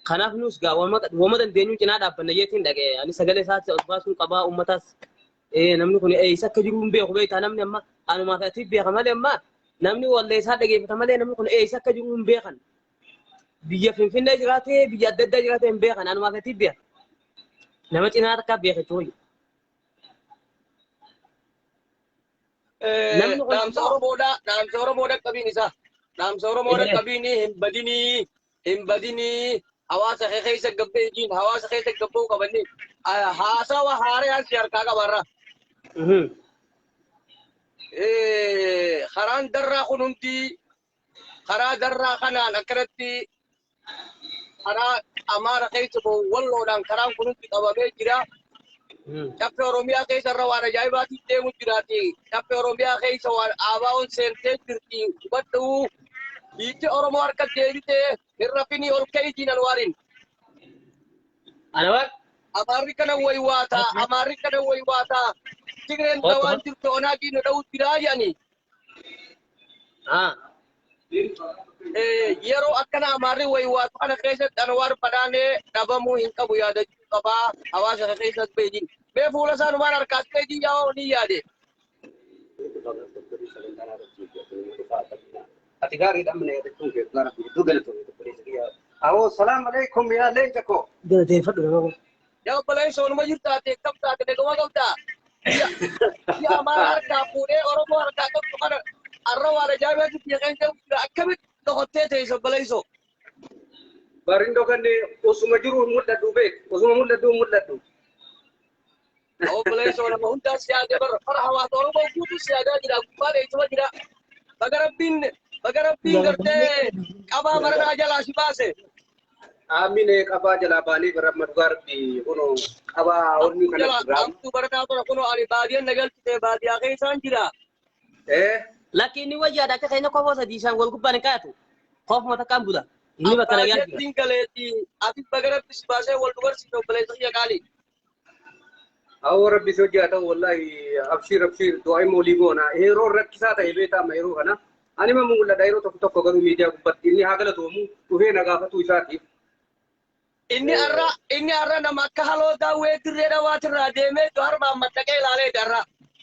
Kanaaf nus gaa wama dandeenyu cinaa dhaabbanna jeetiin dhaqee ani sagalee isaatti ol baasuun qabaa uummataas. Namni kun eessa akka jiru hin beeku beektaa, namni amma anumaa fi ati beeka malee, amma namni wallee isaa dhageeffata malee namni kun eessa akka jiru hin beekan. Biyya Finfinnee jiraatee, biyya adda addaa jiraatee hin beekan, anumaa fi ati beeka. Nama cinaa takka beeka jechuudha. Namni kun Dhaamsa Oromoodhaa, dhaamsa Oromoodhaa qabiin isaa. Dhaamsa Oromoodhaa qabiin hin badinii, hin badinii, hawaasa kee keessa gabbee jiin, hawaasa keessa gabboo qabanii haasawa haaraan si harkaa qabarra. Karaan darraa kun hundi karaa darraa kanaan akkanatti karaa Amaara keessa walloodhaan karaan kun hundi qabamee jira. Caffee Oromiyaa keessa irra waan ajaa'ibaatiin deemu jiraati. Caffee Oromiyaa keessa waan ABO'n seentee jirti. Hubadhu. Biyyi Oromoo harka deebitee hin rafinii ol ka'iitiin Anwaariin. Anwaar. Amaarri kana waywaataa, Amaarri kana waywaataa. Tigreen dawaan jirtu Onaagii nu dha'u jiraa jedhanii. Yeroo akkana Amaarri waywaatu kana keessatti Anwaar Badhaanee dhabamuu hin qabu, yaadachuu qabaa hawaasa keessatti beejiin. Mee fuula isaa numaan harkaas beejii yaa'oo ni yaade. Ati gaariidha mana yaadachuun kee, dhugaa rabbi hedduu galatoomii obboleessa kiyya. Awoo, salaam alaikum yaa leenca koo. Galateeffadhu nama kun. Yaa obboleessa, onuma jirta ati, akkam taate, dhagama qabdaa? Biyya Amaara harkaa fuudhee Oromoo harkaa qabdu kana arra waan ajaa'ibaatu biyya keenya jira, akkamitti dhokottee teessa obboleessoo? Bariin dhokanne, osuma jiru hin mul'adhu beek, osuma mul'adhu hin mul'adhu. Obboleessoo, nama hundaa si yaadee bara fara hawaasa Oromoo guutuu si yaadaa jira, gubbaa dheessuma jira. Baga Rabbiin, baga Rabbiin gartee qabaa baranaa jalaa si baase. Amiin, qabaa jalaa baanee bara amma dhugaa rabbi kunoo qabaa onni kana Jalaa hamtuu baranaa bara kunoo ani baadiyyaan na galchite, baadiyyaa keessaan jira. Lakki, inni wayyaadha, akka keenya kofoo sadii isaan wal gubbaan hin kaa'atu. Kofuma takkaan bula. Inni bakka nagaa jira. Baadiyyaatti galeetti ati baga Rabbi si baasee wal dubarsiise, obboleessa kiyya qaalii. Awoo, rabbi si hojii haa ta'u, wallahi abshiir abshiir, du'aa immoo olii goona. Yeroo rakkisaa ta'e beektaa amma yeroo kana. Ani ma mul'adha yeroo tokko tokko garuu miidiyaa gubbatti, inni haa galatoomu dhufee na gaafatu isaatiif. Inni arra nama akka haloo daawwee dirree dhawaatirraa deemee Jawaar Mahammad dhaqee ilaalee arra.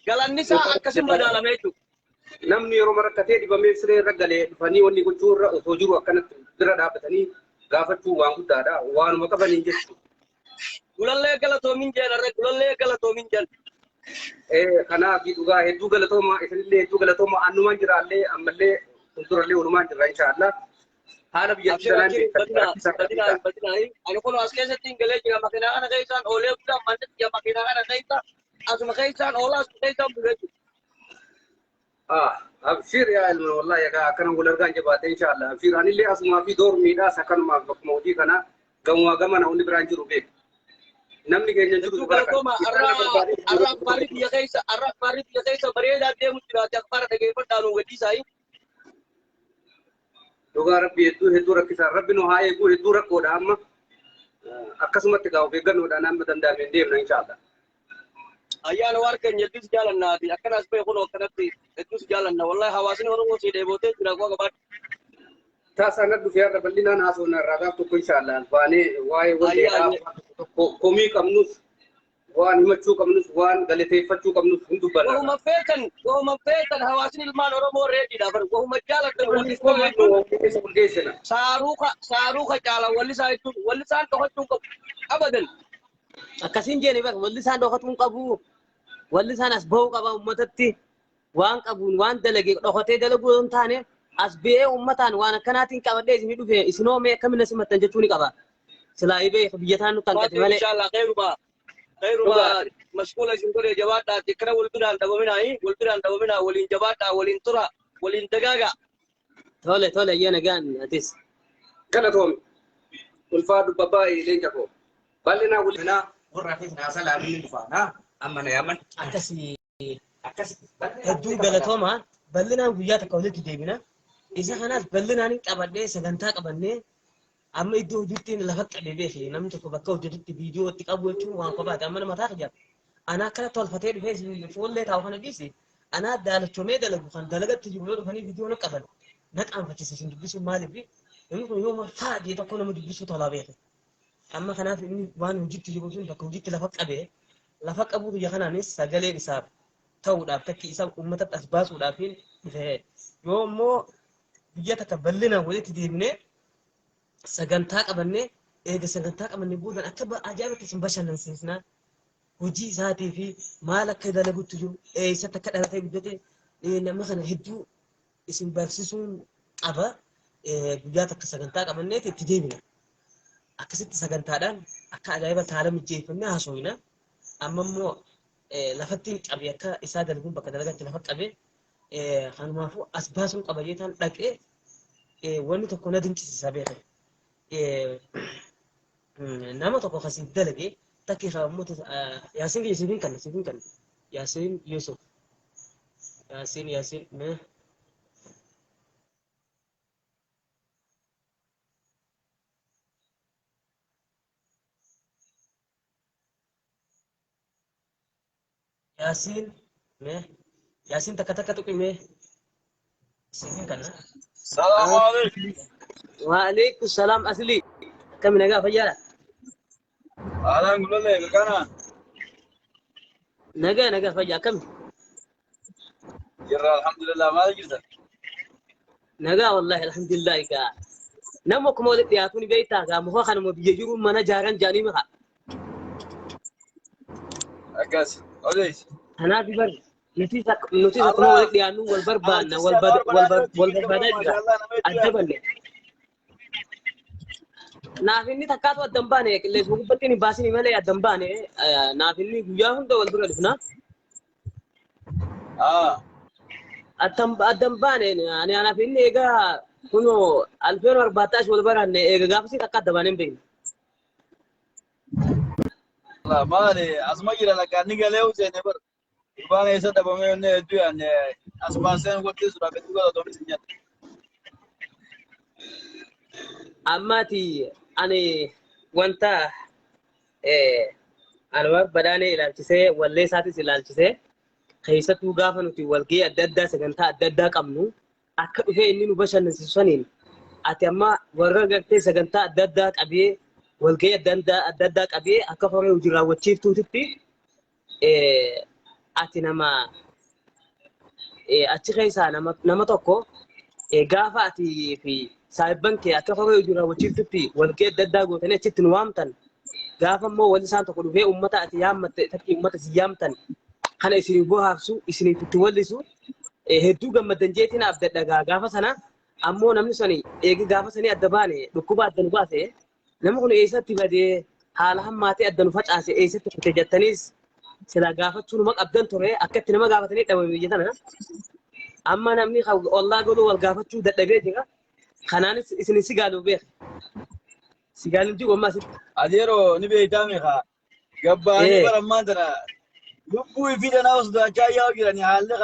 Galanni isaa akkasin madaalamee jechuudha. Namni yeroo rakkatee dhibamee siree irra galee dhufanii wanni gochuu irra osoo jiru akkanatti bira dhaabbatanii gaafachuu waan guddaadha. Waanuma qabaniin jechuudha. Gulallee galatoomin jeen arra, gulallee galatoomin jeen. Kanaaf dhugaa hedduu galatooma, isinillee hedduu galatooma, annumaan jiraallee ammallee fuuldurallee walumaan jirra inshaallah. Haala biyyattii Abshir sanaan abshir, badinaa badinaa badinaa. Ani kun as keessatti hin galee jira, makiinaa kana keessaan oolee bulaa, manni jira makiinaa kana keessa, asuma keessaan oolaa, asuma keessaan bulee jiru. Ah, abshir yaa ilma, wallahi egaa akkana wal argaan jabaate inshaallah. Abshir, anillee asumaa fi doormiidhaas akkanumaaf bakkuma hojii kana gamumaa gamana hundi biraan jiru beeku. Namni keenya jiru Hedduu galatooma. Arra arra akbaarri biyya keessa, arra akbaarri biyya keessa bareedaa deemu jiraate, akbaara dhageeffadhaa nu gadhiisaayi. Dhugaa rabbi hedduu hedduu rakkisaa, rabbi nu haa eeguu, hedduu rakkoodha amma. Akkasumatti gaa of eeggannoodhaan amma danda'ame hin deemna inshaallah. Ayyaana waan keenya hedduus jaalannaati. Akkanaas bahe kun akkanatti hedduus jaalanna. Wallahi hawaasni Oromoo si dheebotee jira kuwa qabaadhu. Taasaan dhufee har'a bal'inaan haasofna irraa gaaf tokko inshaallah baanee waa'ee walleedhaa waan tokko komii qabnus, waan himachuu qabnus, waan galateeffachuu qabnus hin dubbanna. Wahuma feetan, wahuma feetan, hawaasni ilmaan Oromoo reediidha bar. Wahuma jaalatan wallisoo jechuun Geessina. Saaruuka saaruuka caala wallisaa jechuun wallisaan dhokachuu qabu abadan. Akkasiin jeeni bakka walli isaan dhokatuu hin qabu. Walli isaan as bahuu qaba uummatatti. Waan qabuun waan dalage dhokatee dalaguu yoo hin taane As ba'ee uummataan waan akkanaatiin qabadhee isinii dhufe isinoo mee akkamiin na simattan jechuu ni qaba. Silaa ibee biyya taan nutti hanqate malee. Inshallah khayruma khayruma mashquula isin godhe jabaadhaa akkana wal biraan dhabaminaa wal biraan dhabaminaa waliin jabaadhaa waliin tura waliin dagaagaa. Tole tole ayyaana nagaan atis. Galatoomi. Ulfaadhu babbaa'ee leenca koo. Bal'inaa waliin. Naa warra fi naa salaamin ni dhufa naa amma na yaaman Akkasii akkas hedduu galatooma bal'inaan guyyaa takka walitti deebina. Isa kanaas bal'inaan hin qabadhee sagantaa qabannee amma iddoo hojiitti lafa qabee beeke namni tokko bakka hojjetutti viidiyoo itti qabu jechuun waan kophaati amma nama ta'a jira. Ana akkana tolfatee dhufee fuullee taa'u kana dhiisi anaa daalachomee dalagu kan dalagatti jiru yoo dhufanii viidiyoo na qaban na qaanfachiisa isin dubbisuun maaliif namni kun yoo faa jee tokko nama dubbisuu tolaa beeke. Amma kanaaf inni waan hojiitti jiru sun bakka hojiitti lafa qabee lafa qabuu biyya kanaanis sagaleen isaaf ta'uudhaaf takki isa uummatatti as baasuudhaaf dhufe yoo immoo biyya takka bal'inaan walitti deebinee sagantaa qabannee eega sagantaa qabannee boodan akka ajaa'ibatti isin bashannansiisna hojii isaatii fi maal akka dalagutti jiru eessatti akka dhalatee guddate nama kana hedduu isin barsiisuun qaba guyyaa takka sagantaa qabanneeti itti deebina. Akkasitti sagantaadhaan akka ajaa'iba haala mijeeffannee haasofna. Amma immoo lafatti qabe akka isaa dalaguun bakka dalagatti lafa qabe kanumaafuu as baasuun qaba jeetaan dhaqee wanni tokko na dinqisiisa beekan. Nama tokko kasiif dalage takki uummata Yaasiin kiyya siif hin kanna siif hin kanna Yaasiin Yusuf Yaasiin Yaasiin mee Yaasiin mee Yaasiin takka takka tuqi mee siif hin kanna. Salaamu alaikum. Waalaikum salaam asli akkami nagaa fayyaadha? Alaan gulollee kana Nagaa nagaa fayyaa akkami? jirra alhamdulillah maal jirta? Nagaa wallahi alhamdulillah egaa nama akkuma walitti dhiyaatu ni beektaa gaa muka kanuma biyya jiru mana jaaran jaanii maka. Akkas odees. Kanaaf bar nutis akkuma walitti dhiyaannu wal barbaanna wal barbaadaa jira adda banne. Naaf inni takkaatu adda hin baane qilleensuma gubbatti hin baasini malee adda hin baane naaf inni guyyaa hunda wal bira dhufna. Adda hin baane ani anaaf inni egaa kunoo alfeen barbaattaas wal baranne eega gaafasii takka adda baanee hin beekne. Maali asuma jira lakka inni galee useene bar. Gurbaan eessa dhabamee inni hedduu yaanne asumaan seen gottee suuraa hedduu galatoomis hin nyaata. Ammaati ani wanta Anwar Badaanee ilaalchisee wallee isaatis ilaalchisee keessattuu gaafa nuti walgahii adda addaa sagantaa adda addaa qabnu akka dhufee inni nu bashannansiisu saniin ati amma warra gartee sagantaa adda addaa qabee walgahii adda addaa qabee akka horee hojii raawwachiiftuutitti ati nama achi keessaa nama tokko gaafa ati fi saahibban kee akka horee hojii raawwachiiftutti walgahii adda addaa gootanii achitti nu waamtan gaafa immoo walli isaan tokko dhufee uummata ati yaammatte takki uummata si yaamtan kana isin bohaarsu isiniif itti wallisu hedduu gammaddan jeetiin abdadha gaafa sana ammoo namni suni eegi gaafa sanii adda baane dhukkuba adda nu baase namni kun eessatti badee haala hammaatee adda nu facaase eessatti kute jettaniis sila gaafachuu numa qabdan ture akka itti nama gaafatanii dhabame biyya tana amma namni ollaa galuu wal gaafachuu dadhabee jira kanaanis isin si gaaluu beeka si gaaluun jiru ammaa asitti. Adeeroo ni beektaa meeqa gabbaanii barammaan tana lubbuu fi danaa sodaachaa yaa'u jiranii haalli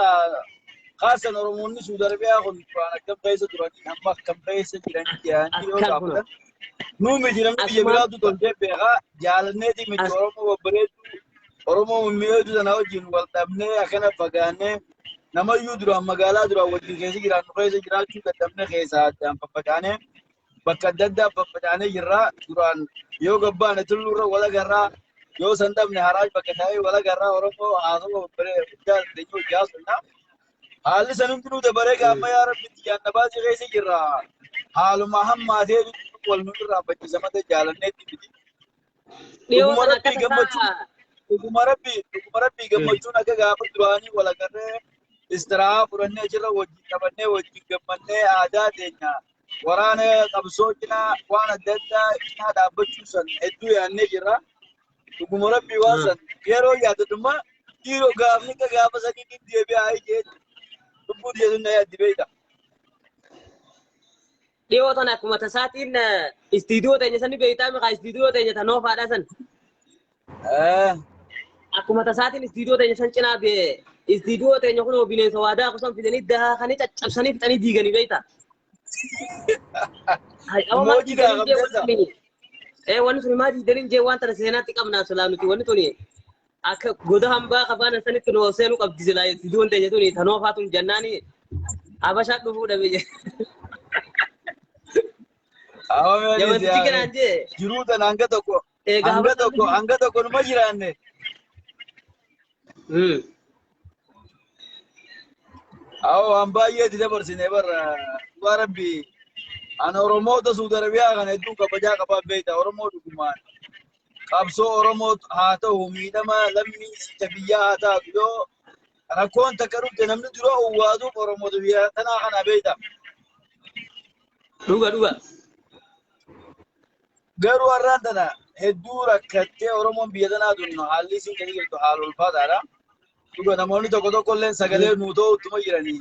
khaasan Oromoonni Suudi Arabiyaa kun duraan akkam keessa turanii amma akkam keessa jiranii jedhanii yoo gaafatan nuu miti namni biyya biraatu tolchee beekaa jaalanneeti miti Oromoo babbareedduu Oromoo mimmi'eetu sana wajjin wal dhabnee akkana fagaannee namayyuu duraan magaalaa duraan wajjin keessa jiraannu keessa jiraachuu dadhabnee keessaa addaan faffacaanee bakka adda addaa faffacaanee jirra duraan yoo gabbaane tulluurra wal agarraa yoo san dhabne haraaj bakka taa'ee wal agarraa Oromoo haasawaa babbaree guddaa dandeenye hojii haasofna. Haalli san hundinuu dabaree gaamma yaa Rabbi xiyyaanna baasii keessa jirra. Haaluma hammaatee wal nu irraa bachisa malee jaalanneetti miti. Dhiyoo Dhuguma sana Rabbii akka gammachuun tasaa dhuguma Rabbii gammachuun akka gaafa duraanii wal agarree Istirahaa fudhannee achirra wajjin taphannee wajjin gammannee aadaa teenya waraana qabsoo cinaa waan adda addaa cinaa dhaabbachuu san hedduu yaadnee jirra. Dhuguma rabbii waan san yeroo yaadatummaa dhiiroo gaafni akka gaafa sanii ni deebi'aa jeetti. Lubbuu dhiyeessuun na yaaddi beekta. Dhiyoo tana akkuma tasaatiin istiidiyoo teenya sani beektaa miqaa istiidiyoo teenya tan oofaadhaa san. Akkuma tasaatiin istiidiyoo teenya san cinaa bee istiidiyoo teenya kunoo bineensa waadaa kusan fidanii daakanii caccabsanii fixanii diiganii beektaa. Immoo hojii daakamteessa. Wanni sun maa diiganii jee waan tana seenaatti qabnaa silaa nuti wanni tuni akka goda hambaa kafaana sanitti nu seenuu qabdi silaa istiidiyoon teenya tuni tan oofaa tun jennaani habashaa dhufuu dhabe jee. Yamantichi kanaan jee. Jiruu tana hanga tokko hanga tokko hanga tokko numa jiraanne. Awwa waan baay'eetti dabarsine barra dhugaa rabbi ana Oromoota Suudi Arabiyaa kana hedduu kabajaa qabaa beekta Oromoo dhugumaan qabsoo Oromoo haa ta'u miidhama lammii sicha biyyaa haa taatu yoo rakkoon takka dhufte namni dura uwwaatuuf Oromoota biyya tanaa kana beekta. Dhuga dhuga. Garuu har'aan tana hedduu rakkattee Oromoon biyya tanaa tun haalli isiin keessa jirtu haala ulfaataadha. Dhuga namoonni tokko tokko illee sagalee nuu ta'u ittuma jiranii.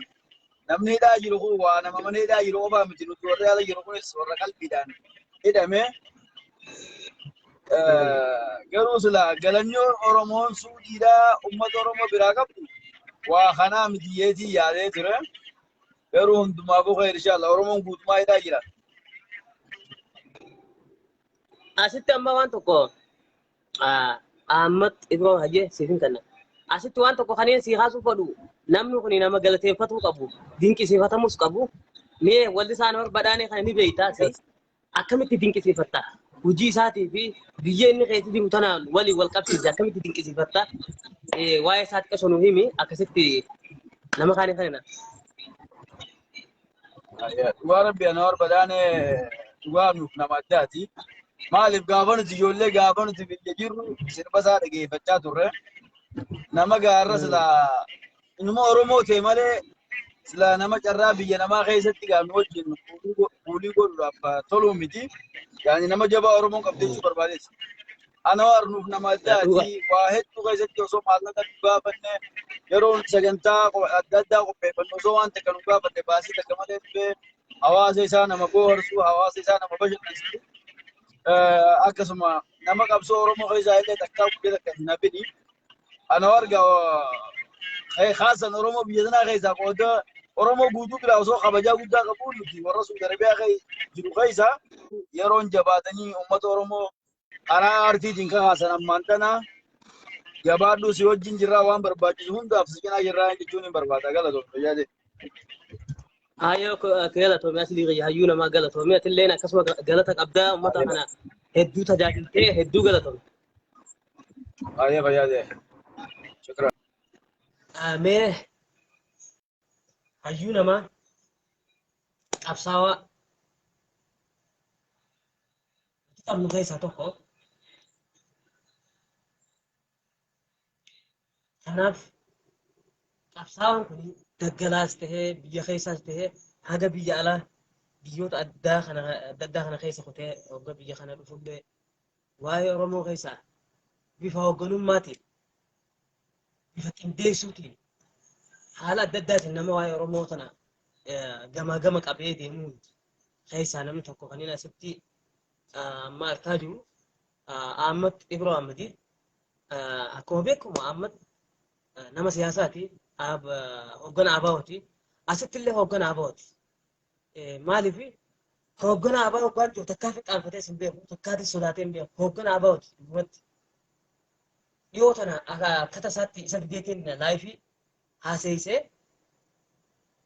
Namni hidhaa jiru kun waa nama mana hidhaa jiru qofaa miti nuti warri ala jiru kunis warra qalbiidhaan hidhame. Garuu sila galannoo Oromoon Suudiidhaa uummata Oromoo biraa qabdu waa kanaa miti yeetii yaadee ture. Garuu hundumaafuu khayr inshallah Oromoon guutumaa hidhaa jira. Asitti amma waan tokko Ahmad Ibroo Hayyee siif hin kenna. Asitti waan tokko kanneen sii kaasuu fedhu namni kun nama galateeffatuu qabu dinqisiifatamus qabu. Mee walli isaan badhaanee kana ni beektaa akkamitti dinqisiifatta? Hojii isaatii fi biyya inni keessa jiru tanaan waliin wal qabsiise akkamitti dinqisiifatta? Waa'ee isaa xiqqoo nu himi akkasitti nama kaanii kana. Dhugaa rabbi ana badhaanee dhugaa nuuf nama addaati. Maaliif gaafa nuti ijoollee gaafa nuti biyya jirru sirba isaa dhageeffachaa turre. Nama gaarra silaa inuma Oromoo ta'e malee silaa nama carraa biyya namaa keessatti gaafni wajjin fuulii godhuudhaaf toluu miti. Yaani nama jabaa Oromoon qabdi jechuu barbaadeessa. Ana nuuf nama addaati. Waa hedduu keessatti osoo maallaqa nu gaafanne yeroo sagantaa adda addaa qopheeffannu osoo waan takka nu gaafanne baasii takka malee dhufee hawaasa isaa nama bohaarsu hawaasa isaa nama bashannansiisu. Akkasuma nama qabsoo Oromoo keessaa illee takkaa guddaa takka hin hafini. Ana warga khaasan Oromoo biyya sanaa keessaa qooda Oromoo guutuu biraa osoo kabajaa guddaa qabu nuti warra Suudi Arabiyaa jiru keessaa yeroon jabaatanii uummata Oromoo karaa aartiitiin kakaasan ammaan tana jabaadhu si wajjin jirraa waan barbaachisu hundaaf si cinaa jirraa jechuun hin barbaada galatoom fayyaade. Hayyoo galatoomii aslii hayyuu namaa galatoomii atilleen akkasuma galata qabdaa uummata kana hedduu tajaajiltee hedduu galatoomii. Hayyee fayyaade. Shukran. Mee hayyuu namaa qabsaawaa qabnu keessaa tokko. Kanaaf qabsaawaan kun daggalaas tahee biyya keessaas tahee haga biyya alaa biyyoota addaa kana adda addaa kana keessa kutee hogga biyya kana dhufullee waa'ee Oromoo keessaa bifa hoogganummaatiin bifa qindeessuutiin haala adda addaatiin nama waa'ee Oromoo tana gamaa gama qabee deemuun keessaa namni tokko kan inni asitti amma argaa jiru Ahmad Ibroo Ahmadi. Akkuma beekamu Ahmad nama siyaasaati, hoogganaa ABO'ti. Asitti illee hoogganaa ABO'ti. Maaliif hoogganaa ABO hoggaan jiru takkaa fiqqaanfatee hin beeku, takkaatis sodaatee hin beeku, hoogganaa ABO'ti dhugumatti. Dhiyoo tana akka tasaatti isa fideetiin live haaseessee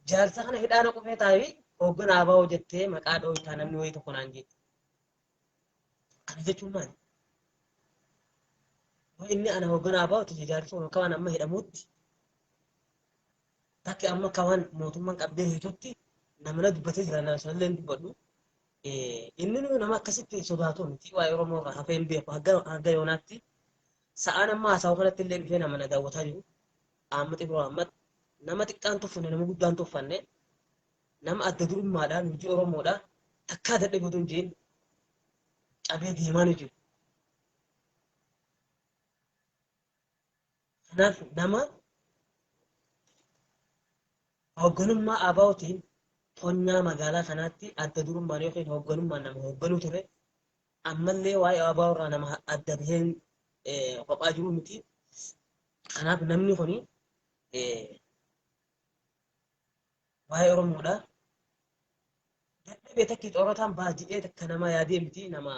jaarsa kana hidhaana qofee taa'ee hoogganaa ABO jettee maqaa dhooytaa namni wayii tokko naan jedhe. Kana jechuun maali? Yoo inni ana hoogganaa ABO'ti jaarsi kun akka waan amma hidhamutti takki amma akka waan mootummaan qabdee hitutti nama na dubbatee jira na sanallee hin dubbadhu. Inni nama akkasitti sodaatu miti waa'ee Oromoo irraa hafee hin beeku hanga yoonaatti. Sa'aan amma haasawaa kanatti illee dhufee nama na daawwataa jiru. Ahmad Ibroo Ahmad Nama xiqqaan tuffanne nama guddaan tuffanne nama adda durummaadhaan hojii Oromoodhaa takkaa dadhabee otoo hin jeen cabee deemaa ni jiru. Kanaaf nama hoogganummaa ABOtiin tonnaa magaalaa kanaatti adda durummaan yookiin hoogganummaan nama hoogganuu ture ammallee waa'ee ABO irraa nama adda baheen kophaa jiru miti. Kanaaf namni kuni waa'ee Oromoodha. Dadhabee takki xoorataan baadiyee takka nama yaadee miti nama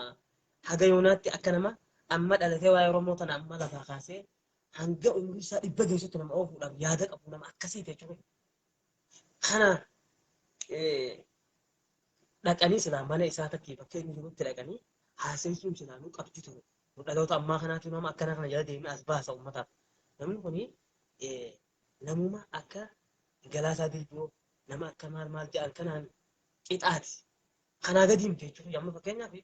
haga yoonaatti akka nama amma dhalatee waa'ee Oromoo tana amma lafaa kaasee hanga umurii isaa 100 geessutti nama oofuudhaaf yaada qabu nama akkasii jechuudha. Kana dhaqanii silaa mana isaa takkii bakka inni jirutti dhaqanii haasa'isuun silaa nu qabdi ture. Nu dhaloota ammaa kanaatu nama akkana kana jala deemee as baasa uummataaf. Namni kuni namuma akka Galaasaa Dilboo nama akka maal maal jedhan kanaan qixaati. Kanaa gadi miti jechuudha. Amma fakkeenyaaf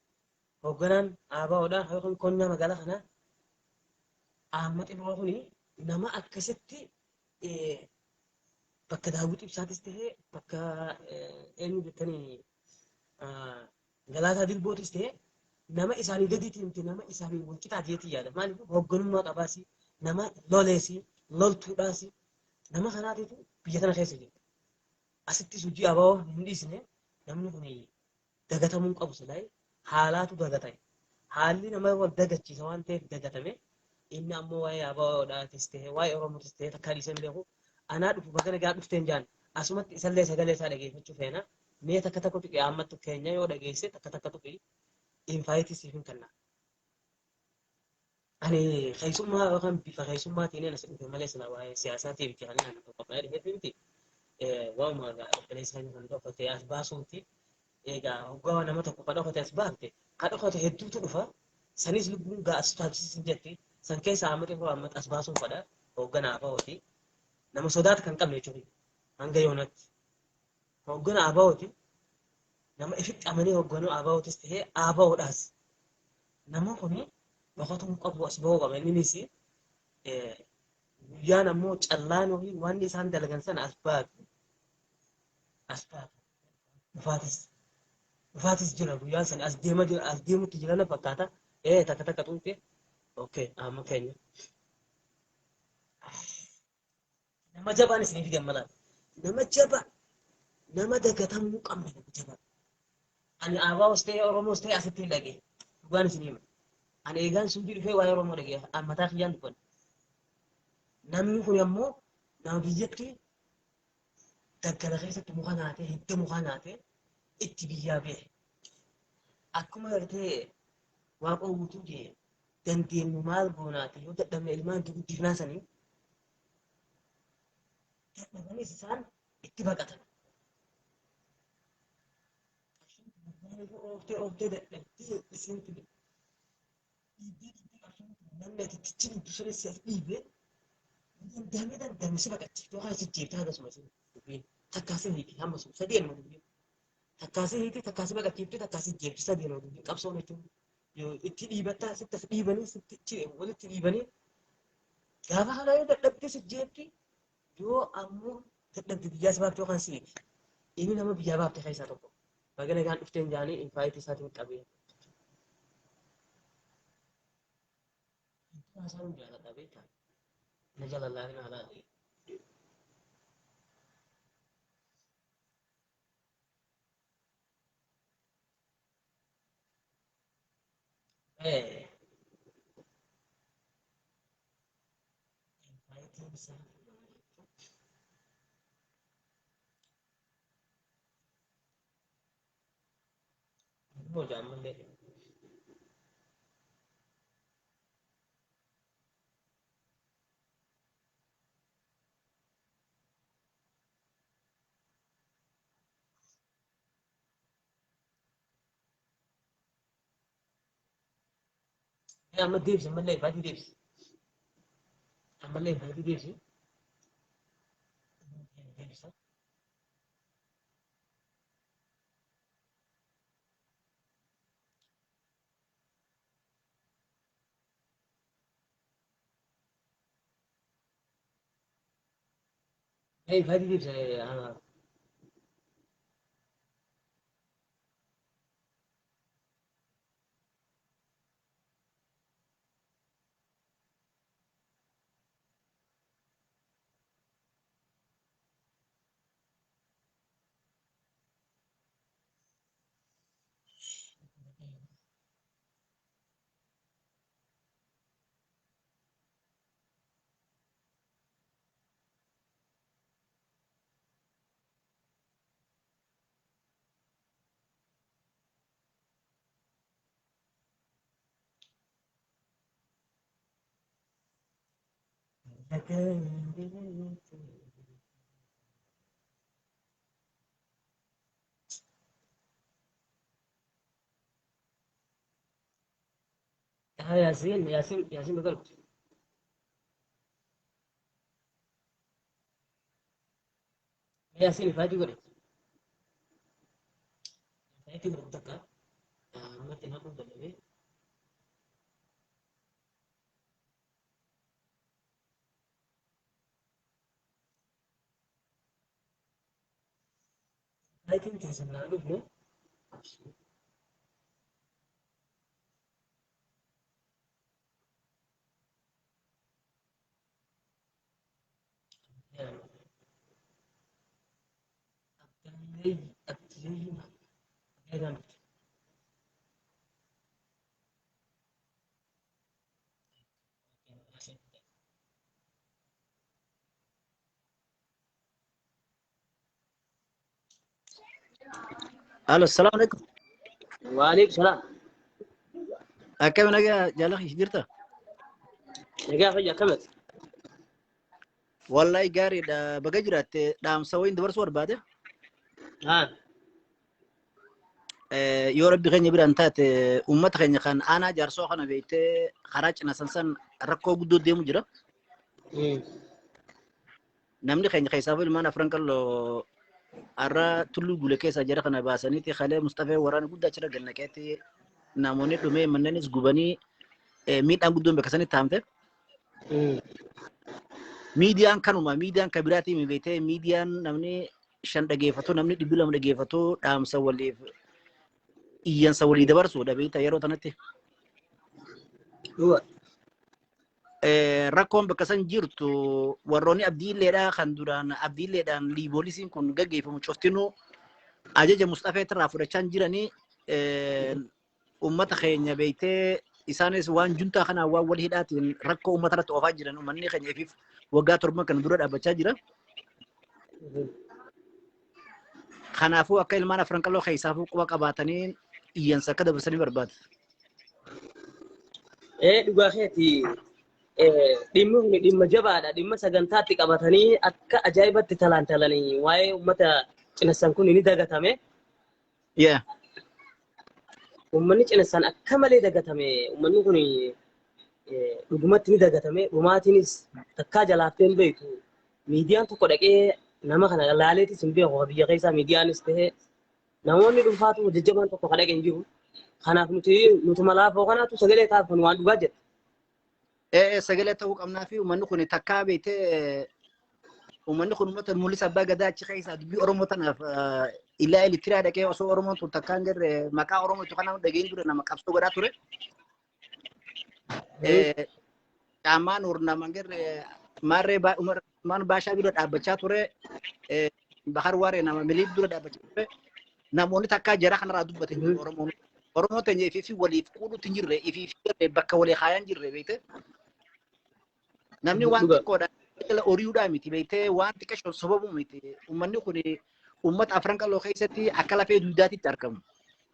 hoogganaan ABOdha yookiin konyaa magaalaa kanaa Ahmad Ibro kuni nama akkasitti bakka Daawwit Ibsaatis ta'ee bakka eenyu jettanii Galaasaa Dilbootis ta'ee nama isaanii gadiitii miti nama isaanii wal qixaati jeetii yaada. Maaliif hoogganummaa qabaasi nama loleesi loltuudhaasi nama kanaatiitu biyya tana keessa jira. Asittis hojii ABO hin dhiisne namni kun dagatamuu hin qabu silaa haalaatu dagatame. Haalli nama wal dagachiisa waan ta'eef dagatame. Inni ammoo waa'ee ABOdhaatis ta'e waa'ee Oromootis ta'e takkaa dhiisee hin beeku. Anaa dhufu bakka nagaa dhufteen jaan asumatti isallee sagalee isaa dhageeffachuu feena. Mee takka takka tuqi ammattu keenya yoo dhageesse takka takka tuqi infaayitii siif hin kenna. Ani keessummaa yookaan bifa keessummaatiin as dhufe malee sila waa'ee siyaasaatiif miti kan inni qophaa'ee dhufeef miti. Waa'uma obboleessa keenya kan dhokate as baasuuti. Egaa hoggaa nama tokko kan dhokate as baafte kan dhokate hedduutu dhufa. Sanis lubbuun gaa as taasisisin jetti. San keessa Ahmad Ibro Ahmad as baasuun fadha. Hoogganaa ABOti. Nama sodaata kan qabne jechuudha. Hanga yoonatti. Hoogganaa ABOti. Nama ifitti amanee hoogganuu ABOtis ta'ee ABOdhaas. Nama kuni dhokatuu hin qabu as bahuu qaba. Innis guyyaan ammoo callaan yookiin wanni isaan dalagan sana as baatu. As baatu. Dhufaatis. Dhufaatis jira guyyaan sana as deema jira as deemutti jira na fakkaata. Takka takka tuute. Okay, amma keenya. Nama jabaan isinii fidan malaa. Nama jabaa. Nama dagatamuu qabne nama jabaa. Ani ABOs ta'ee Oromoos ta'ee asitti hin dhagee. Dhugaan isinii hima. Ani eegaan suudii dhufee waa'ee Oromoo dhagee mataa kiyyaan dubbanna. Namni kun ammoo nama biyyatti daggala keessatti muka nyaatee hidda mukaa nyaatee itti biyyaa bahe. Akkuma gartee Waaqoo guutuu jee dandeenyu maal goonaati yoo dadhabne ilmaan itti guddifnaa sanii dadhabanis isaan itti baqatan. Ooftee ooftee dadhabdee isinti dhiibdee dhiibdee qabsoon namni ati itti dhiibdu sunis si as dhiibee danda'ame danda'ame si baqachiifte yookaan si jeefte hagasuma isin dubbiin takkaa si hiiti hamma sun sadii elma dubbiin takkaa si hiiti takkaa si baqachiifte takkaa si jeefte sadii elma dubbiin qabsoon jechuun yoo itti dhiibattaa sitti as dhiibanii sitti walitti dhiibanii gaafa kana yoo dadhabde si jeefti yoo ammoo dadhabde biyyaa si baafte yookaan si hiiti inni nama biyyaa baafte keessaa tokko baga nagaan dhufteen jaanii infaayitii isaatiin qabee. Haasaan jaaladha beektaa. Na jala laalina laali. Infaayitiin isaa. Moo jaammallee. Amma deebisi ammallee infaayitii deebisi. Ammallee infaayitii deebisi. Deebisa. Hey, faayitii ibsa. Yaasiin Yaasiin Yaasiin Bagal. Yaasiin faayitii godhe. Faayitii godhe takka. Ammatti nama godhame. Faayitiin keessan naa dhufne. الو السلام عليكم. وعليكم السلام. كيف نجا جالك جرتا؟ Nagaa fayyaa kamet. والله قاري دا بقجرة دام سوين دبر صور بعده. Haa. يا ربي خيني بران تات أمت خيني خان أنا جارسو خنا بيت خراج نسنسن ركو قدو ديمو جرا. namni keenya keessaa ilmaan afran qalloo har'a tulluu gule keessa jara kana baasaniiti halee Mustafee waraana guddaa achirra gannaqeetti namoonni dhumee manneenis gubanii miidhaan guddoon bakka sanitti haamte. Miidiyaan kanuma miidiyaan kan biraatii beektee miidiyaan namni shan dhageeffatu namni 200 dhageeffatu dhaamsa waliif iyyansa walii dabarsuudha beektaa yeroo tanatti. Dhuga. Rakkoon bakka san jirtu warroonni abdiilleedha kan duraan abdiilleedhaan liiboolisiin kun gaggeeffamu cuftinuu ajaja Mustafee irraa fudhachaa hin jiranii uummata keenya beektee isaanis waan juntaa kanaan waan wal hidhaatiin rakkoo uummata irratti oofaa jiran uummanni keenya ifiif waggaa 7 kana dura dhaabbachaa jira. Kanaafuu akka ilmaan afran qalloo keessaafuu quba qabaatanii iyyansa akka dabarsanii barbaada. Dhugaa keeti. Dhimmi kun dhimma jabaadha. Dhimma sagantaatti qabatanii akka ajaa'ibatti talaan talanii waa'ee uummata cinassan kun ni dagatame. Yeah. Uummanni cinassan akka malee dagatame. Uummanni kun dhugumatti ni dagatame. Dhumaatiinis takkaa jalaaftee hin beektu. Miidiyaan tokko dhaqee nama kana laaleetis hin beeku. Biyya keessaa miidiyaanis ta'ee namoonni dhuunfaatu jajjabaan tokko kan dhaqe hin jiru. Kanaaf nuti nutuma laafoo kanaatu sagalee taaf kun waan dhugaa jette. Sagalee ta'uu qabnaa fi uummanni kun takkaa beektee uummanni kun uummata mul'isa abbaa gadaa achi keessaa dubbii Oromoo tanaaf illaa Elitiraa dhaqee osoo Oromoon tun takkaa hin jirre maqaa Oromoo itti kanaan dhageen dura nama qabsoo godhaa ture. Qaamaan nama hin jirre maarree maan baashaa dura dhaabbachaa ture. Bahar Waaree nama miliif dura dhaabbachaa ture. Namoonni takkaa jara kanarraa dubbate Oromoon. Oromoo teenya ifii fi waliif quudhutti hin jirre ifii fi bakka walii haayaan jirre beekte. Namni waan xiqqoodha horiidhaa miti beektee waan xiqqashoon sababu miti. Uummanni kun uummata afran qalloo keessatti akka lafee duudaatitti argamu.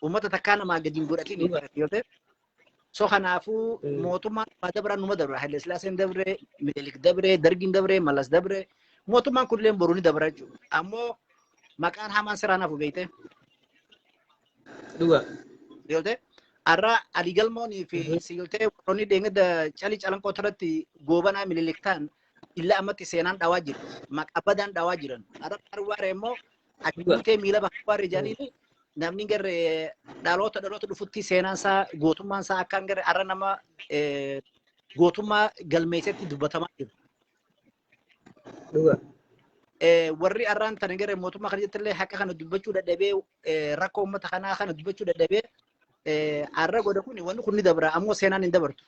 Uummata takkaa namaa gadi hin godhatin yoo ta'e. So kanaafuu mootummaan dabra numa dabra. Haile Sillaaseen dabre, Minilik dabre, Dargiin dabre, Malas dabre. Mootummaan kunillee boruu ni dabra jechuudha. Ammoo maqaan hamaan siraan hafu beektee. Dhuga. Yoo ta'e. Har'a Ali Galmoonii fi Siiltee warroonni deengada calii calanqoo irratti goobanaa Minilik ta'an illa ammatti seenaan dhawaa jiru. Maqaa badaan dhawaa jiran. Har'a Harwaaree immoo achi miila bakka waaree jedhanii namni garee dhaloota dhaloota dhufutti seenaan isaa gootummaan isaa akkaan garee har'a nama gootummaa galmeessetti dubbatamaa jiru. Dhuga. Warri arraan tana gara mootummaa kana jettillee haqa kana dubbachuu dadhabee, rakkoo uummata kanaa kana dubbachuu dadhabee arra godha. Kun wanni kun ni dabra, ammoo seenaan hin dabartu.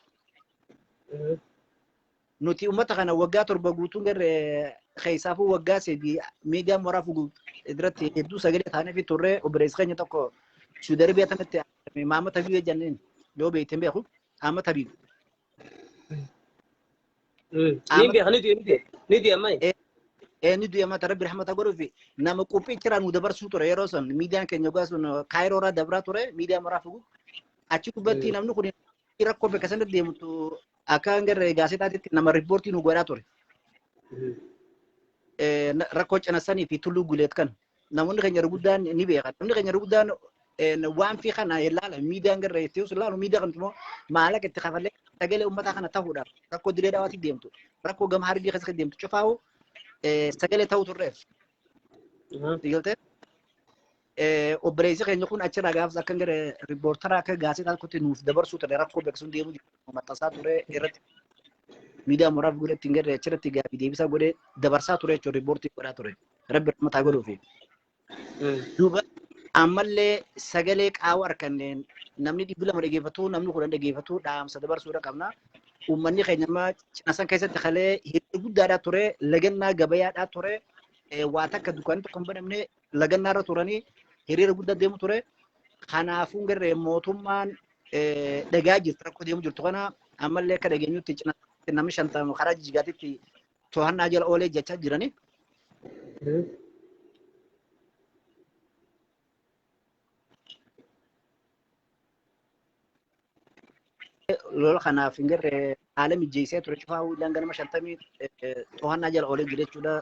Nuti uummata kana waggaa 7 guutuun garee keessaafuu waggaa 3 miidiyaa mooraa fugu irratti hedduu sagalee taanee fi turre. Obboleessi keenya tokko Suudi Arabiyaa tanatti Maama Tabii jenneen, yoo beekte beeku, Ahmad Habiib. Ni beeka, ni du'e, ni du'e, ni du'e amma. Ni du'e mata, Rabbi rahmata godhuufi. Nama qophii jira nu dabarsuu ture. Yeroo sun miidiyaan keenya waggaa sun Kaayiroo irraa dabraa ture, miidiyaa mooraa fugu. Achi gubbatti namni kun rakkoo bakka sanatti deemtu akka garee gaazexaatitti nama riippoortii nu godhaa ture. Rakkoo cinassanii fi Tulluu Guleet kan namoonni keenya irra guddaan ni beekan. Namni keenya irra guddaan waan fi kana ilaala, miidiyaan garee itti ilaalu, miidiyaa kanatti immoo maallaqa itti kafalee sagalee uummataa kana ta'uudhaaf rakkoo diree dhawaatti deemtu, rakkoo gama Harargee keessatti deemtu cufaa'u sagalee ta'uu turreef. Digaltee obboleessi keenya kun achirraa gaafas akka gara riippoortara akka gaazexaa tokkotti nuuf dabarsuu ture, rakkoo beeksisuun deemuu jiru maxxansaa ture irratti, miidiyaa mooraaf godhe ittiin garee achirratti gaaffii deebisaa godhee dabarsaa ture jechuudha, riippoortii godhaa ture. Rabbi rahmataa godhuufi. Duuba ammallee sagalee qaawwa harkanneen namni 200 dhageeffatu, namni 10 dhageeffatu, dhaamsa dabarsuudha qabna. Uummanni keenya amma cina san keessatti kalee hiriira guddaadhaa ture, lagannaa gabayaadhaa ture, waa takka dukkaanni tokko hin banamne, lagannaarra turanii hiriira guddaa deemu ture. Kanaafuu garee mootummaan dhagaa jirtu rakkoo deemu jirtu kana ammallee akka dhageenyutti cina namni 50 karaa Jijjigaatitti to'annaa jala oolee jechaa jiranii. Lola kanaaf hin garree haala mijeessee ture cufaa illaan ganama 50 to'annaa jala oolee jira jechuudha.